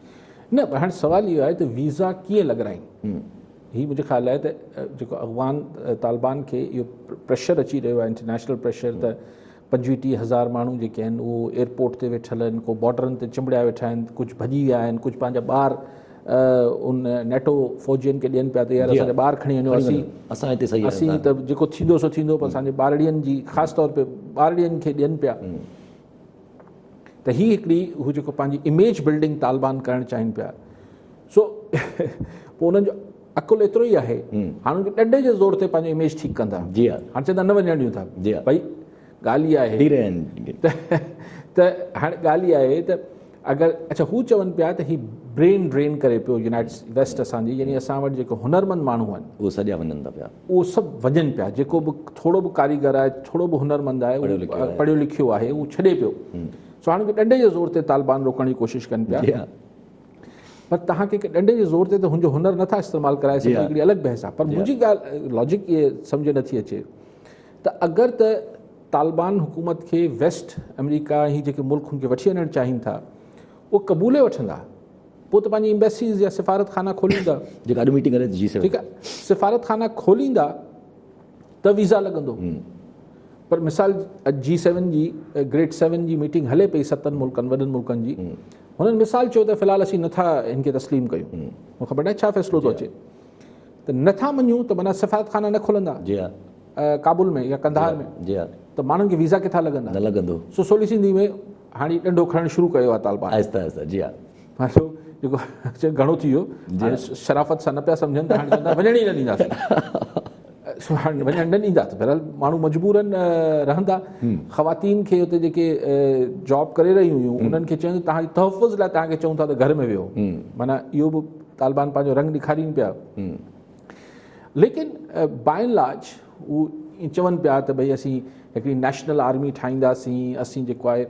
Speaker 2: نه پر هاڻي سوال اهو آهي ته ويزا ڪيئن لڳرائين؟ هي منهنجو خيال آهي ته جيڪو افغان طالبان کي اهو پريشر اچي رهيو آهي انٽرنيشنل پريشر ته 25 30 هزار ماڻهو جيڪي آهن اهو ايئرپورٽ تي ويٺل آهن، ڪو بارڊرن تي چنبڙيا ويٺا آهن، ڪجهه ڀڄي ويا آهن، ڪجهه پنهنجا ٻار ان نيٽو فوجين کي ڏين پيا ته يار اسان جا ٻار کڻي وڃو، اسين
Speaker 1: اسان هتي صحيح
Speaker 2: اسين ته جيڪو ٿيندو سو ٿيندو پر اسان جي ٻارڙين جي خاص طور تي ٻارڙين کي ڏين پيا. ته هي هڪڙي هو جيڪو پنهنجي اميج بلڊنگ طالبان ڪرڻ چاهين پيا سو پوء انهن جو عقل ايترو ئي آهي هاڻي ان کي ڏنڊي جي زور تي پنهنجو اميج ٺيڪ ڪندا.
Speaker 1: جي ها.
Speaker 2: هاڻي چوندا نه وڃڻ ڏيون ٿا.
Speaker 1: جي ها.
Speaker 2: ڀئي ڳالهه اها آهي
Speaker 1: ڏي رهيا آهن.
Speaker 2: ته هاڻي ڳالهه اها آهي ته اگر اڇا هو چون پيا ته هي برين ڊرين ڪري پيو يونائيٽڊ ويسٽ اسان جي، يعني اسان وٽ جيڪو هنرمند ماڻهو آهن
Speaker 1: اهي سڄا وڃن ٿا پيا،
Speaker 2: اهو سڀ وڃن پيا، جيڪو به ٿورو به ڪاريگر آهي، ٿورو به هنرمند آهي، اهو پڙهيو لکيو آهي، اهو ڇڏي پيو. سو هاڻي ڏنڊي جي زور تي طالبان روڪڻ جي ڪوشش ڪن پيا. پر توهان کي ڏنڊي جي زور تي ته هن جو هنر نٿا استعمال ڪرائي سگهو، هڪڙي الڳ بحث آهي. پر منهنجي ڳالهه لاجڪ اهي سمجهه نٿي اچي ته اگر ته طالبان حڪومت کي ويسٽ آمريڪا ۽ جيڪي ملڪ هن کي وٺي وڃڻ چاهين ٿا اهو قبولي وٺندا، پوء ته پنهنجي ايمبيسيز يا سفارت خانا کوليندا.
Speaker 1: جيڪا اڄ ميٽنگ هلي ٿي جي سيون.
Speaker 2: ٺيڪ آهي، سفارت خانا کوليندا ته ويزا لڳندو. پر مثال اڄ جي سيون جي گريٽ سيون جي ميٽنگ هلي پئي ستن ملڪن وڏن ملڪن جي، هنن مثال چيو ته في الحال اسين نٿا هن کي تسليم ڪيون، مون خبر ناهي ڇا فيصلو ٿو اچي، ته نٿا مڃون ته معنيٰ سفارت خانا نه کلندا.
Speaker 1: جي ها.
Speaker 2: ڪابل ۾ يا قنڌار ۾.
Speaker 1: جي ها.
Speaker 2: ته ماڻهن کي ويزا ڪٿان لڳندا؟
Speaker 1: نه لڳندو.
Speaker 2: سو سولي سنڌي ۾ هاڻي ڏنڊو کڻڻ شروع ڪيو آهي طالبان.
Speaker 1: آهستي آهستي. جي ها.
Speaker 2: پنهنجو جيڪو گهڻو ٿي ويو هاڻي شرافت سان نه پيا سمجهن ته هاڻي چوندا وڃڻ ئي نه ڏينداسين. سو هاڻي وڃڻ نه ڏيندا ته بهرحال ماڻهو مجبورن رهندا. خواتين کي اتي جيڪي جاب ڪري رهيون هيون انهن کي چون توهان جي تحفظ لاء توهان کي چئون ٿا ته گهر ۾ ويهو، معنيٰ اهو به طالبان پنهنجو رنگ ڏيکارين پيا. ليڪن باء اينڊ لارج هو ائين چون پيا ته ڀئي اسين هڪڙي نيشنل آرمي ٺاهينداسين، اسين جيڪو آهي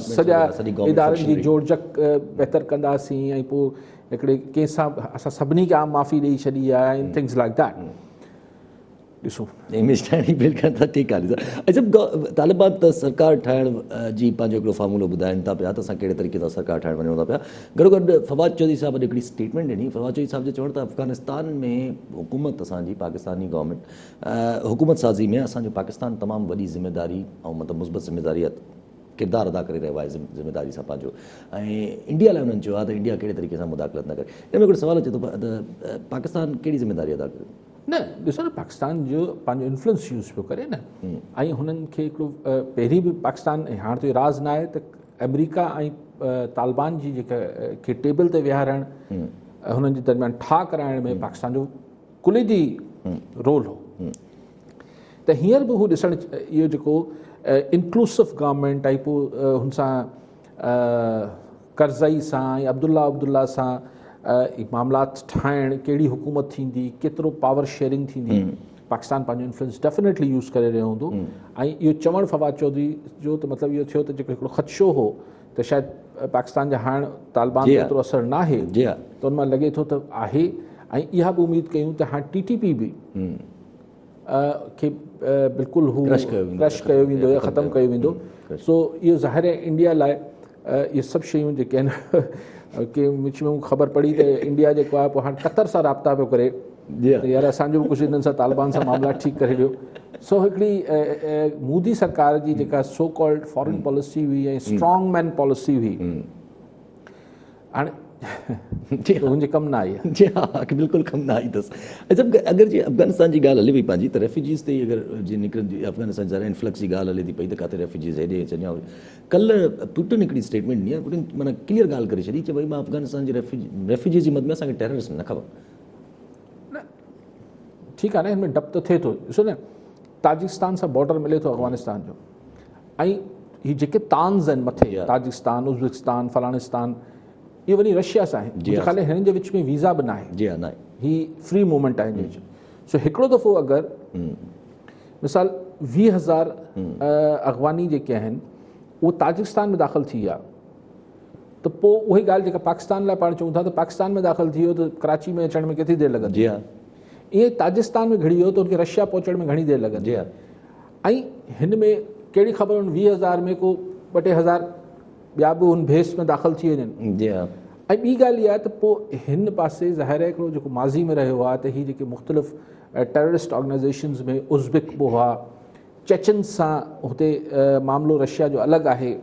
Speaker 2: سڄا ادارن جي جوڙجڪ بهتر ڪنداسين ۽ پوء هڪڙي ڪنهن سان اسان سڀني کي عام معافي ڏئي ڇڏي آهي ۽ ٿنگس لائڪ that. ڏسو.
Speaker 1: اميج ٺاهڻ بل ڪن ٿا. ٺيڪ آهي اچھا طالبان ته سرڪار ٺاهڻ جي پنهنجو هڪڙو فارمولو ٻڌائين ٿا پيا ته اسان ڪهڙي طريقي سان سرڪار ٺاهڻ وڃون ٿا پيا. گڏوگڏ فواد چوڌري صاحب اڄ هڪڙي اسٽيٽمينٽ ڏني. فواد چوڌري صاحب جو چوڻ ته افغانستان ۾ حڪومت اسان جي پاڪستاني گورنمينٽ حڪومت سازي ۾ اسان جو پاڪستان تمام وڏي ذميداري ۽ مطلب مثبت ذميداري ڪردار ادا ڪري رهيو آهي ذميداري سان پنهنجو ۽ انڊيا لاء انهن چيو آهي ته انڊيا ڪهڙي طريقي سان مداخلت نه ڪري. ان ۾ هڪڙو سوال اچي ٿو ته پاڪستان ڪهڙي ذميداري ادا ڪري؟
Speaker 2: نه ڏسو نه پاڪستان جو پنهنجو انفلوئنس يوز پيو ڪري نه ۽ هنن کي هڪڙو پهرين به پاڪستان هاڻ ته راز نه آهي ته آمريڪا ۽ طالبان جي جيڪا کي ٽيبل تي ويهارڻ هنن جي درميان ٺاهه ڪرائڻ ۾ پاڪستان جو ڪليدي رول هو. ته هينئر به هو ڏسڻ اهو جيڪو انڪلوسو گورنمينٽ ۽ پوء هن سان ڪرزائي سان ۽ عبدالله عبدالله سان معاملات ٺاهڻ، ڪهڙي حڪومت ٿيندي، ڪيترو پاور شيئرنگ ٿيندي، پاڪستان پنهنجو انفلوئنس ڊيفنيٽلي يوز ڪري رهيو هوندو. ۽ اهو چوڻ فواد چوڌري جو ته مطلب اهو ٿيو ته جيڪو هڪڙو خدشو هو ته شايد پاڪستان جا هاڻ طالبان تي ايترو اثر ناهي، ته ان مان لڳي ٿو ته آهي. ۽ اها به اميد ڪيون ته هاڻ ٽي ٽي پي به کي بلڪل هو ڪرش ڪيو ويندو يا ختم ڪيو ويندو. سو اهو ظاهر آهي انڊيا لاء اهي سڀ شيون جيڪي آهن، ڪي وچ ۾ خبر پڙي ته انڊيا جيڪو آهي پوء هاڻ قطر سان رابطا پيو ڪري ته يار اسان جو به ڪجهه انهن سان طالبان سان معاملا ٺيڪ ڪري ڏيو. سو هڪڙي مودي سرڪار جي جيڪا سو ڪالڊ فارن پاليسي هئي ۽ اسٽرانگ مين پاليسي هئي، هاڻي هن جي ڪم نه آئي.
Speaker 1: جي ها، بلڪل ڪم نه آئي اٿس. اچھا، اگر جي افغانستان جي ڳالهه هلي پئي پنهنجي ته ريفيوجيز تي اگر جي نڪرن ٿي افغانستان ظاهر انفلڪس جي ڳالهه هلي ٿي پئي ته ڪاٿي ريفيوجيز هيڏي اچن يا ڪلهه پوٽن هڪڙي اسٽيٽمينٽ ڏني آهي، پوٽن معنيٰ ڪليئر ڳالهه ڪري ڇڏي چي ڀئي مان افغانستان جي ريفيوجيز جي مد ۾ اسان کي ٽيررسٽ نه کپن.
Speaker 2: نه ٺيڪ آهي نه، هن ۾ ڊپ ته ٿئي ٿو. ڏسو نه، تاجڪستان سان بارڊر ملي ٿو افغانستان جو، ۽ هي جيڪي تانز آهن مٿي تاجڪستان، ازبڪستان، فلاڻستان، اهي وڃي رشيا سان آهن. منهنجي خيال ۾ هنن جي وچ ۾ ويزا به ناهي.
Speaker 1: جي ها، ناهي.
Speaker 2: هي فري موومينٽ آهي هن جي وچ ۾. سو هڪڙو دفعو اگر مثال 20,000 افغاني جيڪي آهن اهي تاجڪستان ۾ داخل ٿي ويا ته پوء اها ئي ڳالهه جيڪا پاڪستان لاء پاڻ چئون ٿا ته پاڪستان ۾ داخل ٿي ويو ته ڪراچي ۾ اچڻ ۾ ڪيتري دير لڳندي،
Speaker 1: جي ها.
Speaker 2: ائين تاجڪستان ۾ گهڙي ويو ته ان کي رشيا پهچڻ ۾ گهڻي دير لڳندي.
Speaker 1: جي ها.
Speaker 2: ۽ هن ۾ ڪهڙي خبر ان 20,000 ۾ ڪو 2-3 هزار ٻيا به ان ڀيس ۾ داخل ٿي وڃن.
Speaker 1: جي ها.
Speaker 2: ۽ ٻي ڳالهه اها آهي ته پوء هن پاسي ظاهر آهي هڪڙو جيڪو ماضي ۾ رهيو آهي ته هي جيڪي مختلف ٽيررسٽ آرگنائيزيشنز ۾ ازبڪ به هئا، چيچن سان هتي معاملو رشيا جو الڳ آهي.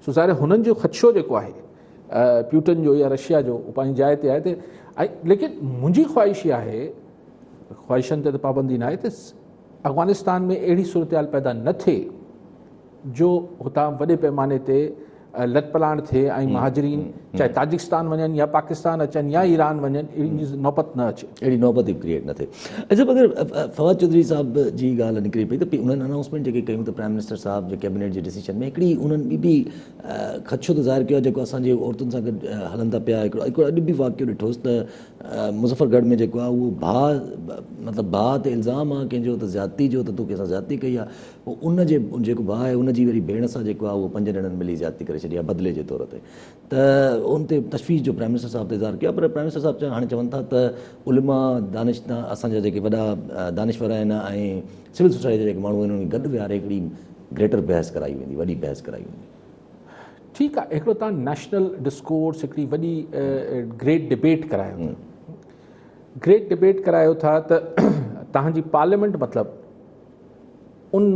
Speaker 2: سو ظاهر آهي هنن جو خدشو جيڪو آهي پيوٽن جو يا رشيا جو اهو پنهنجي جاء تي آهي ته ليڪن منهنجي خواهش اها آهي، خواهشن تي ته پابندي نه آهي، ته افغانستان ۾ اهڙي صورتحال پيدا نه ٿئي جو هتان وڏي پيماني تي لڏپلاڻ ٿئي ۽ مهاجرين چاهي تاجڪستان وڃن يا پاڪستان اچن يا ايران وڃن، اهڙي نوبت نه اچي.
Speaker 1: اهڙي نوبت ئي ڪريئيٽ نه ٿئي. اچھا، اگر فواد چوڌري صاحب جي ڳالهه نڪري پئي ته انهن انائونسمينٽ جيڪي ڪيون ته پرائم منسٽر صاحب جي ڪيبنيٽ جي ڊسيشن ۾ هڪڙي انهن ٻي به خدشو ته ظاهر ڪيو آهي جيڪو اسان جي عورتن سان گڏ هلن ٿا پيا. هڪڙو اڄ به واقعو ڏٺوس ته مظفر ڳڙهه ۾ جيڪو آهي اهو ڀاء، مطلب ڀاء تي الزام آهي ڪنهن جو ته زيادتي جو ته تو ڪنهن سان زيادتي ڪئي آهي، پوء ان جي جيڪو ڀاء آهي ان جي وري ڀيڻ سان جيڪو آهي اهو 5 ڄڻن ملي زيادتي ڪري ڇڏي آهي بدلي جي طور تي، ته ان تي تشويش جو پرائم منسٽر صاحب ته اظهار ڪيو آهي، پر پرائم منسٽر صاحب هاڻي چون ٿا ته علماء، دانش، اسان جا جيڪي وڏا دانشور آهن ۽ سول سوسائٽي جا جيڪي ماڻهو آهن انهن کي گڏ ويهاري هڪڙي گريٽر بحث ڪرائي ويندي، وڏي بحث ڪرائي ويندي.
Speaker 2: ٺيڪ آهي، هڪڙو تان نيشنل ڊسڪورس، هڪڙي وڏي گريٽ ڊبيٽ ڪرايو ٿا، گريٽ ڊبيٽ ڪرايو ٿا ته تهان جي پارليامينٽ مطلب ان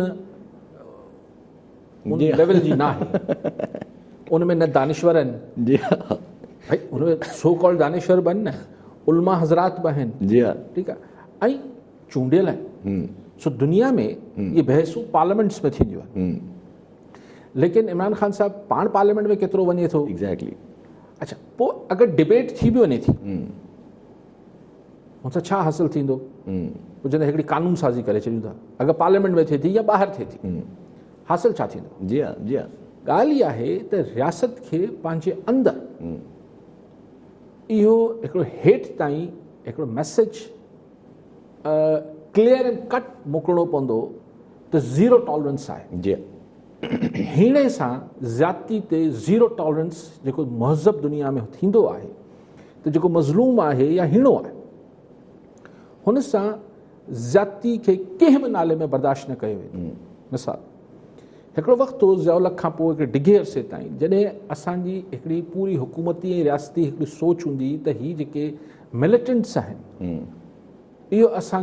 Speaker 2: ليول جي نه آهي، ان ۾ نه دانشور آهن،
Speaker 1: جي ها
Speaker 2: ڀائي، ان ۾ سو ڪالڊ دانشور به آهن نه علماء حضرات به آهن،
Speaker 1: جي ها،
Speaker 2: ٺيڪ آهي، ۽ چونڊيل آهن. سو دنيا ۾ اهي بحثون پارليامينٽس ۾ ٿينديون آهن، ليڪن عمران خان صاحب پاڻ پارليامينٽ ۾ ڪيترو وڃي ٿو؟
Speaker 1: ايگزيڪٽلي.
Speaker 2: اچھا، پوء اگر ڊبيٽ ٿي به وڃي ٿي، هن سان ڇا حاصل ٿيندو؟ پوء جڏهن هڪڙي قانون سازي ڪري ڇڏيون ٿا، اگر پارليامينٽ ۾ ٿئي ٿي يا ٻاهر ٿئي ٿي، حاصل ڇا ٿيندو؟
Speaker 1: جي ها، جي ها.
Speaker 2: ڳالهه اها آهي ته رياست کي پنهنجي اندر اهو هڪڙو هيٺ تائين هڪڙو ميسيج ڪليئر اينڊ ڪٽ موڪلڻو پوندو ته زيرو ٽالرنس آهي.
Speaker 1: جي
Speaker 2: هيڻي سان زيادتي تي زيرو ٽالرنس جيڪو مهذب دنيا ۾ ٿيندو آهي ته جيڪو مظلوم آهي يا هيڻو آهي هن سان زيادتي کي ڪنهن به نالي ۾ برداشت نه ڪيو ويندو. مثال، هڪڙو وقت هو ضياء الحق کان پوء هڪڙي ڊگهي عرصي تائين جڏهن اسان جي هڪڙي پوري حڪومتي ۽ رياستي هڪڙي سوچ هوندي هئي ته هي جيڪي مليٽنٽس آهن اهو اسان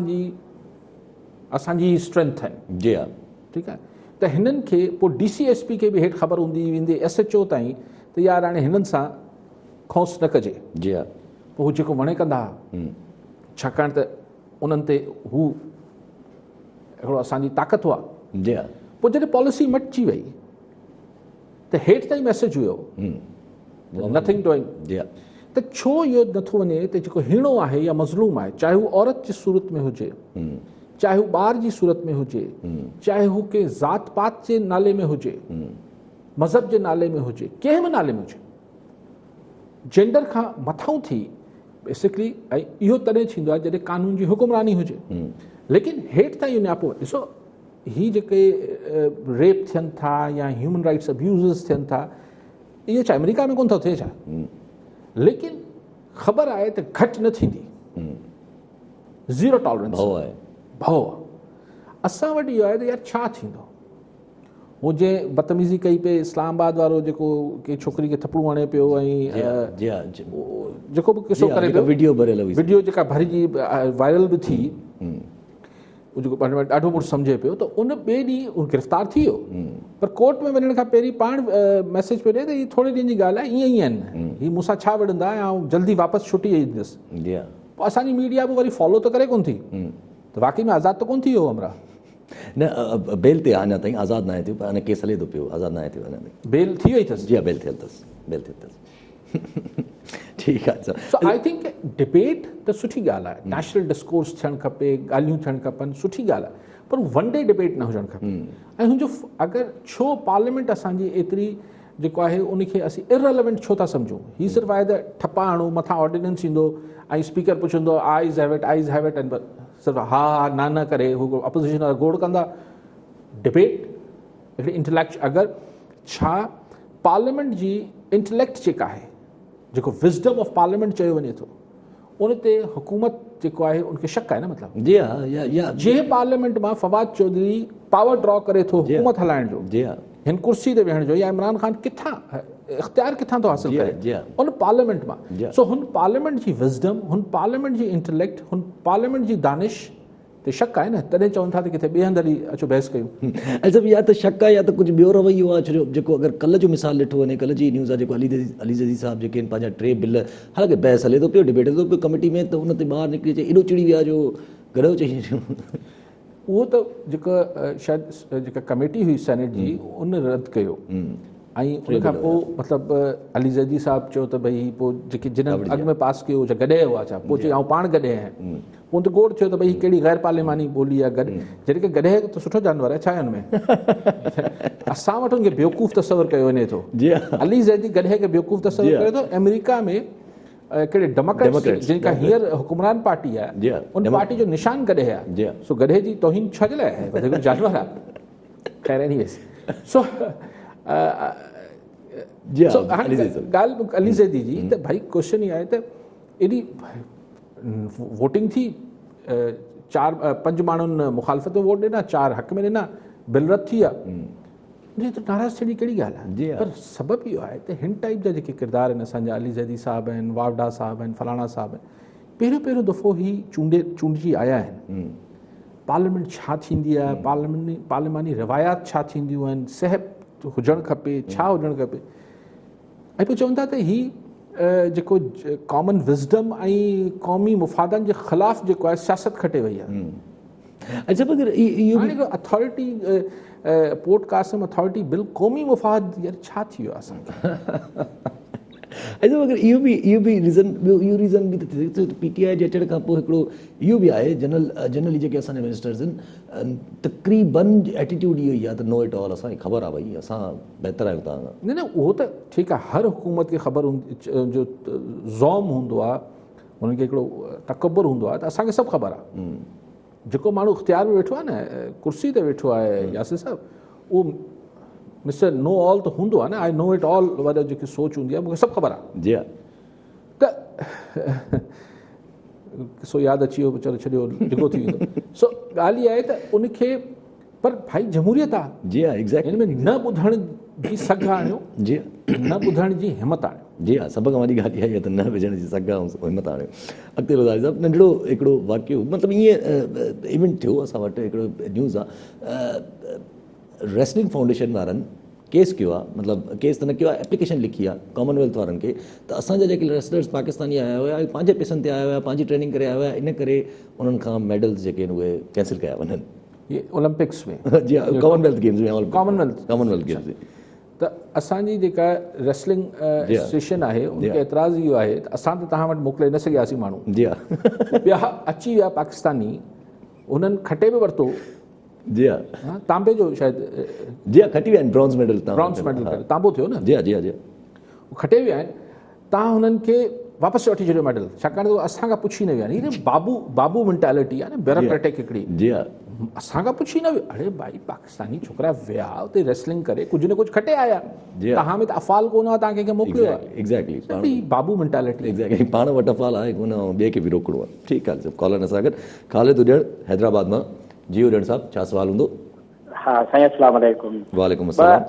Speaker 2: جي اسٽرينٿ آهن.
Speaker 1: جي ها.
Speaker 2: ٺيڪ آهي، ته هنن کي پوء ڊي سي ايس پي کي به هيٺ خبر هوندي ويندي ايس ايڇ او تائين ته يار هاڻي هنن سان کونس نه ڪجي.
Speaker 1: جي ها.
Speaker 2: پوء هو جيڪو وڻي ڪندا هئا، ڇاڪاڻ ته انهن تي هو هڪڙو اسان جي طاقت هئا.
Speaker 1: جي ها.
Speaker 2: پوء جڏهن پاليسي مٽجي وئي ته هيٺ تائين ميسيج هيو نٿنگ ڊوئنگ.
Speaker 1: جي ها.
Speaker 2: ته ڇو اهو نٿو وڃي ته جيڪو هيڻو آهي يا مظلوم آهي چاهي هو عورت جي صورت ۾ هجي چاهي هو ٻار جي صورت ۾ هجي چاهي هو ڪنهن ذات پات جي نالي ۾ هجي مذهب جي نالي ۾ هجي ڪنهن به نالي ۾ هجي جينڊر کان مٿائون ٿي بيسڪلي ۽ اهو تڏهن ٿيندو آهي جڏهن قانون جي حڪمراني هجي ليڪن هيٺ تائين اهو نياپو ڏسو هي جيڪي ريپ ٿين ٿا يا هيومن رائٽس ابيوزز ٿين ٿا اهو ڇا آمريڪا ۾ ڪونه ٿو ٿئي ڇا؟ ليڪن خبر آهي ته گهٽ نه ٿيندي. زيرو ٽالرنس
Speaker 1: ڀؤ آهي.
Speaker 2: ڀؤ آهي. اسان وٽ اهو آهي ته يار ڇا ٿيندو؟ هو جنهن بدتميزي ڪئي پئي اسلام آباد وارو جيڪو ڪنهن ڇوڪري کي ٿپڙون هڻي پيو ۽ جيڪو به قصو ڪري پيو
Speaker 1: وڊيو ڀريل هئي
Speaker 2: وڊيو جيڪا ڀرجي وائرل به ٿي هو جيڪو پاڻ ڏاڍو مڙس سمجهي پيو ته ان ٻئي ڏينهن هو گرفتار ٿي ويو پر ڪورٽ ۾ وڃڻ کان پهرين پاڻ ميسيج پيو ڏئي ته هي ٿوري ڏينهن جي ڳالهه آهي ائين ئي آهن هي مون سان ڇا وڙهندا ۽ آئون جلدي واپس ڇٽي ايندس پوء اسان جي ميڊيا به وري فالو ته ڪري ڪونه ٿي ته واقعي ۾ آزاد ته ڪونه ٿي ويو همراهه
Speaker 1: نه بيل تي اڃا تائين آزاد ناهي ٿيو پر اڃا ڪيس هلي ٿو پيو آزاد ناهي ٿيو اڃا تائين
Speaker 2: بيل ٿي وئي اٿس
Speaker 1: جي ها بيل ٿيل اٿس بيل ٿيل اٿس ٺيڪ آ
Speaker 2: سو I think debate ته سٺي ڳالهه آهي نيشنل ڊسڪورس ٿيڻ کپي ڳالهيون ٿيڻ کپن سٺي ڳالهه آهي پر ون ڊي ڊبيٽ نه هجڻ کپي ۽ هن جو اگر ڇو پارليامينٽ اسان جي ايتري جيڪو آهي ان کي اسين ارريليونٽ ڇو ٿا سمجهون هي صرف آهي ته ٺپا هڻو مٿان آرڊيننس ايندو ۽ اسپيڪر پڇندو ayes have it ayes have it ۽ صرف ها ها نه نه ڪري هو اپوزيشن وارا گوڙ ڪندا ڊبيٽ هڪڙي انٽليڪٽ اگر ڇا پارليامينٽ جي انٽليڪٽ جيڪا آهي جيڪو وزڊم آف پارليامينٽ چيو وڃي ٿو ان تي حڪومت جيڪو آهي ان کي شڪ آهي نه مطلب
Speaker 1: جي ها يا يا
Speaker 2: جنهن پارليامينٽ مان فواد چوڌري پاور ڊرا ڪري ٿو حڪومت هلائڻ جو
Speaker 1: جي ها
Speaker 2: هن ڪرسي تي ويهڻ جو يا عمران خان ڪٿان اختيار ڪٿان ٿو حاصل ڪري ان پارليامينٽ مان سو هن پارليامينٽ جي وزڊم هن پارليامينٽ جي انٽليڪٽ هن پارليامينٽ جي دانش تي شڪ آهي نه تڏهن چون ٿا ته ڪٿي ٻئي هنڌ هلي اچو بحث ڪيون.
Speaker 1: علي صاحب يا ته شڪ آهي يا ته ڪجهه ٻيو رويو آهي ڇو جو جيڪو اگر ڪلهه جو مثال ڏٺو وڃي ڪلهه جي نيوز آهي جيڪو علي زيدي صاحب جيڪي آهن پنهنجا ٽي بل حالانڪه بحث هلي ٿو پيو ڊبيٽ هلي ٿو پيو ڪميٽي ۾ ته ان تي ٻاهر نڪري اچي ايڏو چڙي ويا جو گڏهو چئي ڇڏيو.
Speaker 2: اهو ته جيڪا شايد جيڪا ڪميٽي هئي سينيٽ جي ان رد ڪيو ۽ ان کان پوء مطلب علي زيدي صاحب چيو ته ڀئي پوء جيڪي جن اڳ ۾ پاس ڪيو ڇا گڏهه هئا ڇا پوء چئي آئون پاڻ گڏهه آهيان پوء ته گوڙ ٿيو ته ڀئي هي ڪهڙي غير پارلياماني ٻولي آهي گڏ جڏهن ڪه گڏهه ته سٺو جانور آهي ڇا آهي ان ۾ اسان وٽ ان کي بيوقوف تصور ڪيو وڃي ٿو علي زيدي گڏهه کي بيوقوف تصور ڪري ٿو آمريڪا ۾ ڪهڙي ڊيموڪريٽس جن کان هينئر حڪمران پارٽي آهي ان پارٽي جو نشان گڏهه آهي سو گڏهه جي توهين ڇا جي لاء آهي جانور آهي خير ايني ويز سو ڳالهه علي زيدي جي ته ڀائي ڪوشچن هي آهي ته ايڏي ووٽنگ ٿي چار پنج ماڻهن مخالفت ۾ ووٽ ڏنا چار حق ۾ ڏنا بل رد ٿي ويا ان تي ناراض ٿيڻ جي ڪهڙي ڳالهه آهي پر سبب اهو آهي ته هن ٽائپ جا جيڪي ڪردار آهن اسان جا علي زيدي صاحب آهن واوڊا صاحب آهن فلاڻا صاحب آهن پهريون پهريون دفعو هي چونڊي چونڊجي آيا آهن پارليامينٽ ڇا ٿيندي آهي پارليامينٽ پارلياماني روايات ڇا ٿينديون آهن سهپ هجڻ کپي ڇا هجڻ کپي ۽ پوء چون ٿا ته هي جيڪو ڪامن وزڊم ۽ قومي مفادن جي خلاف جيڪو آهي سياست کٽي وئي آهي.
Speaker 1: اچھا مگر اهو
Speaker 2: هاڻي authority port Qasim authority bill قومي مفاد يار ڇا ٿي ويو اسان کي.
Speaker 1: اچھا مگر اهو به اهو به ريزن ٻيو اهو ريزن به ته ٿي سگهي ٿو ته پي ٽي آء جي اچڻ کان پوء هڪڙو اهو به آهي جنرل جنرلي جيڪي اسان جا منسٽرز آهن تقريبن ايٽيٽيوڊ اهو ئي آهي ته نو it all اسان کي خبر آهي ڀئي اسان بهتر آهيون توهان کان.
Speaker 2: نه نه اهو ته ٺيڪ آهي هر حڪومت کي خبر جو زوم هوندو آهي انهن کي هڪڙو تڪبر هوندو آهي ته اسان کي سڀ خبر آهي جيڪو ماڻهو اختيار ۾ ويٺو آهي نه ڪرسي تي ويٺو آهي ياسر صاحب اهو مسٽر نو آل ته هوندو آهي نه آء نو it all واري جيڪي سوچ هوندي آهي مون کي سڀ خبر آهي
Speaker 1: جي ها
Speaker 2: ته قصو ياد اچي ويو چلو ڇڏيو ڊگهو ٿي ويندو سو ڳالهه اها آهي ته ان کي پر ڀائي جمهوريت آ
Speaker 1: جي ها ايگزيڪٽلي
Speaker 2: ان ۾ نه ٻڌڻ جي سگهه آڻيو
Speaker 1: جي
Speaker 2: نه ٻڌڻ جي همت آڻيو
Speaker 1: جي ها سڀ کان وڏي ڳالهه اها آهي ته نه وجهڻ جي سگهه ۽ همت آڻيو اڳتي رضا صاحب ننڍڙو هڪڙو واقعو مطلب ائين ايونٽ ٿيو اسان وٽ هڪڙو نيوز آ ريسلنگ فائونڊيشن وارن ڪيس ڪيو آ مطلب ڪيس ته نه ڪيو آ ايپليڪيشن لکي آ ڪامن ويلٿ وارن کي ته اسان جا جيڪي ريسلرز پاڪستاني آيا هيا اهي پنهنجي پئسن تي آيا هيا پنهنجي ٽريننگ ڪري آيا هيا ان ڪري انهن کان ميڊلز جيڪي آهن اهي ڪينسل ڪيا وڃن.
Speaker 2: هي اولمپڪس ۾
Speaker 1: جي ها common wealth games ۾
Speaker 2: common wealth
Speaker 1: games ۾.
Speaker 2: ته اسان جي جيڪا ريسلنگ ايسوسيئيشن آهي ان کي اعتراض اهو آهي ته اسان ته توهان وٽ موڪلي نه سگهياسين ماڻهو
Speaker 1: جي ها
Speaker 2: ٻيا اچي ويا پاڪستاني انهن کٽي به ورتو
Speaker 1: جي ها
Speaker 2: تانبي جو شايد
Speaker 1: جي ها کٽي ويا آهن برونز ميڊل
Speaker 2: برونز ميڊل ڪري تانبو ٿيو نه
Speaker 1: جي ها جي ها جي
Speaker 2: کٽي ويا آهن تان هنن کي واپس وٺي ڇڏيو ميڊل ڇاڪاڻ ته اسان کان پڇي نه ويا آهن هي بابو بابو مينٽالٽي آهي نه بيوروڪريٽڪ هڪڙي
Speaker 1: جي ها
Speaker 2: اسان کان پڇي نه ويا اڙي ڀائي پاڪستاني ڇوڪرا ويا اتي ريسلنگ ڪري ڪجهه نه ڪجهه کٽي آيا تهان ۾ ته افعال ڪونه آهي تهان ڪنهن کي موڪليو آهي
Speaker 1: ايگزيڪٽلي
Speaker 2: پاڻ بابو مينٽالٽي
Speaker 1: ايگزيڪٽلي پاڻ وٽ افعال آهي ڪونه ۽ ٻئي کي به روڪڻو آهي ٺيڪ آهي سڀ ڪالر اسان گڏ خالد اڏيڻ حيدرآباد مان جي اڏيڻ صاحب ڇا سوال هوندو
Speaker 6: ها سائين السلام عليڪم
Speaker 1: وعليڪم السلام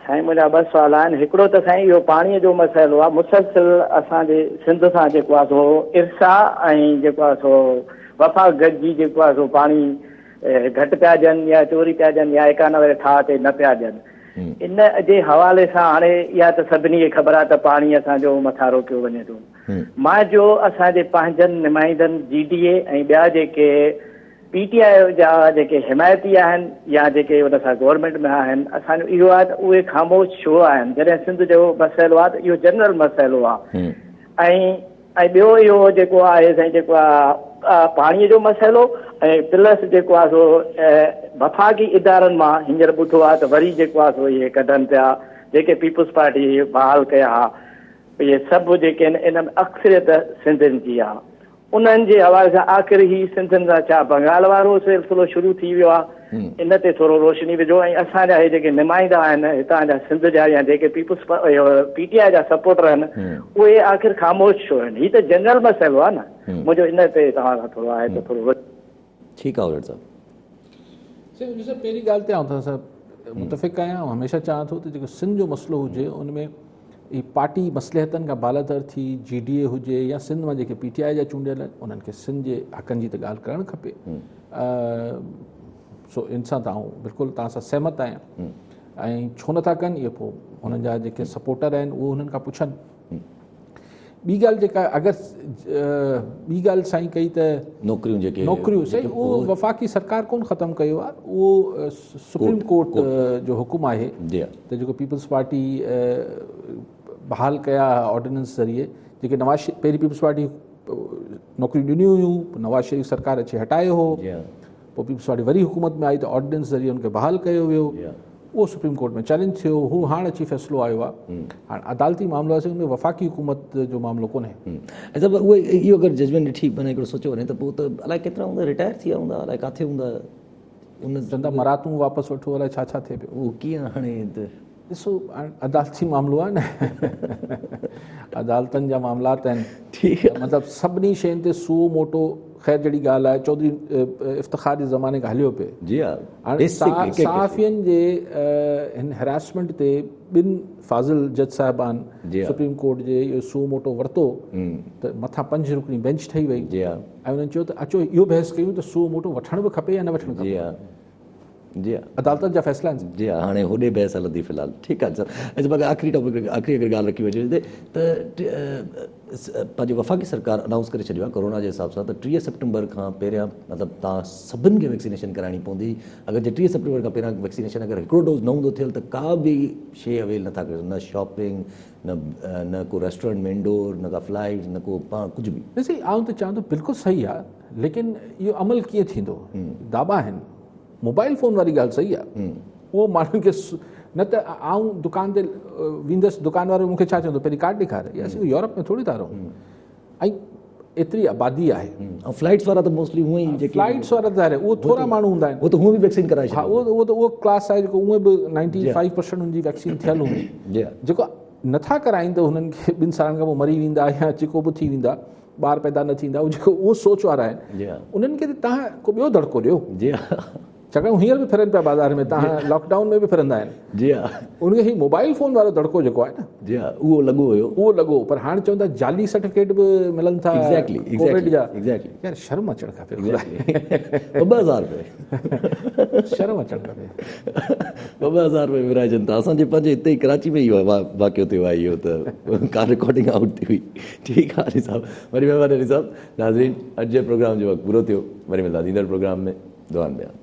Speaker 6: سائين منهنجا ٻه سوال آهن هڪڙو ته سائين اهو پاڻي جو مسئلو آهي مسلسل اسان جي سنڌ سان جيڪو آهي سو ارسا ۽ جيڪو آهي سو وفاق گڏجي جيڪو آهي سو پاڻي گهٽ پيا ڏين يا چوري پيا ڏين يا 91 ٺاهه تي نه پيا ڏين ان جي حوالي سان هاڻي اها ته سڀني کي خبر آهي ته پاڻي اسان جو مٿان روڪيو وڃي ٿو مان جو اسان جي پنهنجن نمائندن جي ڊي اي ۽ ٻيا جيڪي پي ٽي آء جا جيڪي حمايتي آهن يا جيڪي ان سان گورنمينٽ ۾ آهن اسان جو اهو آهي ته اهي خاموش ڇو آهن جڏهن سنڌ جو مسئلو آهي ته اهو جنرل مسئلو آهي ۽ ۽ ٻيو اهو جيڪو آهي سائين جيڪو آهي پاڻي جو مسئلو ۽ پلس جيڪو آهي سو وفاقي ادارن مان هينئر ٻڌو آهي ته وري جيڪو آهي سو اهي ڪڍن پيا جيڪي پيپلز پارٽي بحال ڪيا ها اهي سڀ جيڪي آهن ان ۾ اڪثريت سنڌين جي آهي انهن جي حوالي سان آخر هي سنڌين سان ڇا بنگال وارو سلسلو شروع ٿي ويو آهي ان تي ٿورو روشني وجهو ۽ اسان جا هي جيڪي نمائندا آهن هتان جا سنڌ جا يا جيڪي پيپلز پي ٽي آء جا سپورٽر آهن اهي آخر خاموش ڇو آهن هي ته جنرل مسئلو آهي نه منهنجو ان تي توهان کان ٿورو آهي ته ٿورو
Speaker 1: ٺيڪ آهي صاحب
Speaker 2: سائين صاحب پهرين ڳالهه تي آئون توهان سان متفق آهيان ۽ هميشه چاهان ٿو ته جيڪو سنڌ جو مسئلو هجي ان ۾ هي پارٽي مصلحتن کان بالاتر ٿي جي ڊي اي هجي يا سنڌ مان جيڪي پي ٽي آء جا چونڊيل آهن انهن کي سنڌ جي حقن جي ته ڳالهه ڪرڻ کپي سو ان سان ته آئون بلڪل توهان سان سهمت آهيان ۽ ڇو نٿا ڪن اهو پوء انهن جا جيڪي سپورٽر آهن اهو انهن کان پڇن ٻي ڳالهه جيڪا اگر ٻي ڳالهه سائين ڪئي ته
Speaker 1: نوڪريون جيڪي
Speaker 2: نوڪريون سائين اهو وفاقي سرڪار ڪون ختم ڪيو آهي اهو سپريم ڪورٽ جو حڪم آهي ته جيڪو پيپلز پارٽي بحال ڪيا آرڊيننس ذريعي جيڪي نواز شريف پهرين پيپلز پارٽي نوڪريون ڏنيون هيون نواز شريف سرڪار اچي هٽايو هو پوء پيپلز پارٽي وري حڪومت ۾ آئي ته آرڊيننس ذريعي ان کي بحال ڪيو ويو اهو سپريم ڪورٽ ۾ چئلينج ٿيو هو هاڻ اچي فيصلو آيو آهي هاڻ عدالتي معاملو آهي ان ۾ وفاقي حڪومت جو معاملو ڪونهي.
Speaker 1: ۽ صاحب اهي اهو اگر ججمينٽ ڏٺي معنيٰ هڪڙو سوچيو وڃي ته پوء ته الائي ڪيترا هوندا رٽائر ٿي ويا هوندا الائي ڪاٿي هوندا ان
Speaker 2: چوندا مراتون واپس وٺو الائي ڇا ڇا ٿئي پيو.
Speaker 1: اهو ڪيئن هاڻي ته
Speaker 2: ڏسو هاڻ عدالتي معاملو آهي نه عدالتن جا معاملات آهن
Speaker 1: ٺيڪ
Speaker 2: مطلب سڀني شين تي سو موٽو خير جهڙي ڳالهه آهي چوڌري افتخار جي زماني کان هليو پئي
Speaker 1: جي ها
Speaker 2: هاڻي صحافين جي هن هراسمينٽ تي ٻن فاضل جج صاحبان سپريم ڪورٽ جي اهو سو موٽو ورتو ته مٿان 5 رڪني بينچ ٺهي وئي
Speaker 1: جي ها
Speaker 2: ۽ انهن چيو ته اچو اهو بحث ڪيون ته سو موٽو وٺڻ به کپي يا نه وٺڻ کپي
Speaker 1: جي ها جي ها
Speaker 2: عدالتن جا فيصلا آهن.
Speaker 1: جي ها هاڻي هوڏي بحث هلندي في الحال ٺيڪ آهي سر اچا باقي آخري ٽاپڪ آخري اگر ڳالهه رکي وڃي ته پنهنجي وفاقي سرڪار انائونس ڪري ڇڏيو آهي ڪورونا جي حساب سان ته 30 سيپٽمبر کان پهريان مطلب تان سڀن کي ويڪسينيشن ڪرائڻي پوندي اگر جي 30 سيپٽمبر کان پهريان ويڪسينيشن اگر هڪڙو ڊوز نه هوندو ٿيل ته ڪا به شي اويل نٿا ڪري نه شاپنگ نه نه ڪو ريسٽورنٽ ۾ انڊور نه ڪا فلائيٽ نه ڪو پاڻ ڪجهه به.
Speaker 2: ڏسي آئون ته چوان ٿو بلڪل صحيح آهي ليڪن اهو عمل ڪيئن ٿيندو داٻا آهن موبائل فون واري ڳالهه صحيح آهي اهو ماڻهن کي نه ته آئون دڪان تي ويندس دڪان وارو مونکي ڇا چوندو پهرين ڪارڊ ڏيکار يا اسين يورپ ۾ ٿوري ٿا رهون ۽ ايتري آبادي آهي
Speaker 1: ۽ فلائٽس وارا ته موسٽلي هونئن ئي جيڪي
Speaker 2: فلائٽس وارا ظاهر آهي اهو ٿورا ماڻهو هوندا آهن
Speaker 1: اهو ته هونئن به ويڪسين ڪرائي
Speaker 2: ها اهو اهو ته اهو ڪلاس آهي جيڪو هونئن به 95% ان جي ويڪسين ٿيل هوندي جيڪو نٿا ڪرائين ته هنن کي ٻن سالن کان پوء مري ويندا يا جيڪو به ٿي ويندا ٻار پيدا نه ٿيندا اهو جيڪو اهو سوچ وارا آهن انهن کي ته تهان ڪو ٻيو دڙڪو ڏيو
Speaker 1: جي ها
Speaker 2: ڇاڪاڻ هينئر به ڦرن پيا بازار ۾ تهان لاڪ ڊائون ۾ به ڦرندا آهن
Speaker 1: جي ها
Speaker 2: ان کي هي موبائل فون وارو دڙڪو جيڪو آهي نه
Speaker 1: جي ها اهو لڳو هيو
Speaker 2: اهو لڳو پر هاڻ چون ٿا جعلي سرٽيفڪيٽ به ملن ٿا
Speaker 1: ايگزيڪٽلي
Speaker 2: ڪووڊ جا
Speaker 1: ايگزيڪٽلي
Speaker 2: يار شرم اچڻ کپي
Speaker 1: 2000 روپيه
Speaker 2: شرم اچڻ کپي
Speaker 1: 2000 روپيه ورهائجن ٿا اسان جي پنهنجي هتي ڪراچي ۾ اهو واقعو ٿيو آهي اهو ته ڪا رڪارڊنگ آئوٽ ٿي هئي ٺيڪ آ علي صاحب وڏي مهرباني علي صاحب ناظرين اڄ جي پروگرام جو وقت پورو ٿيو وري ملنداسين ايندڙ پروگرام ۾ دعائن ۾ ياد.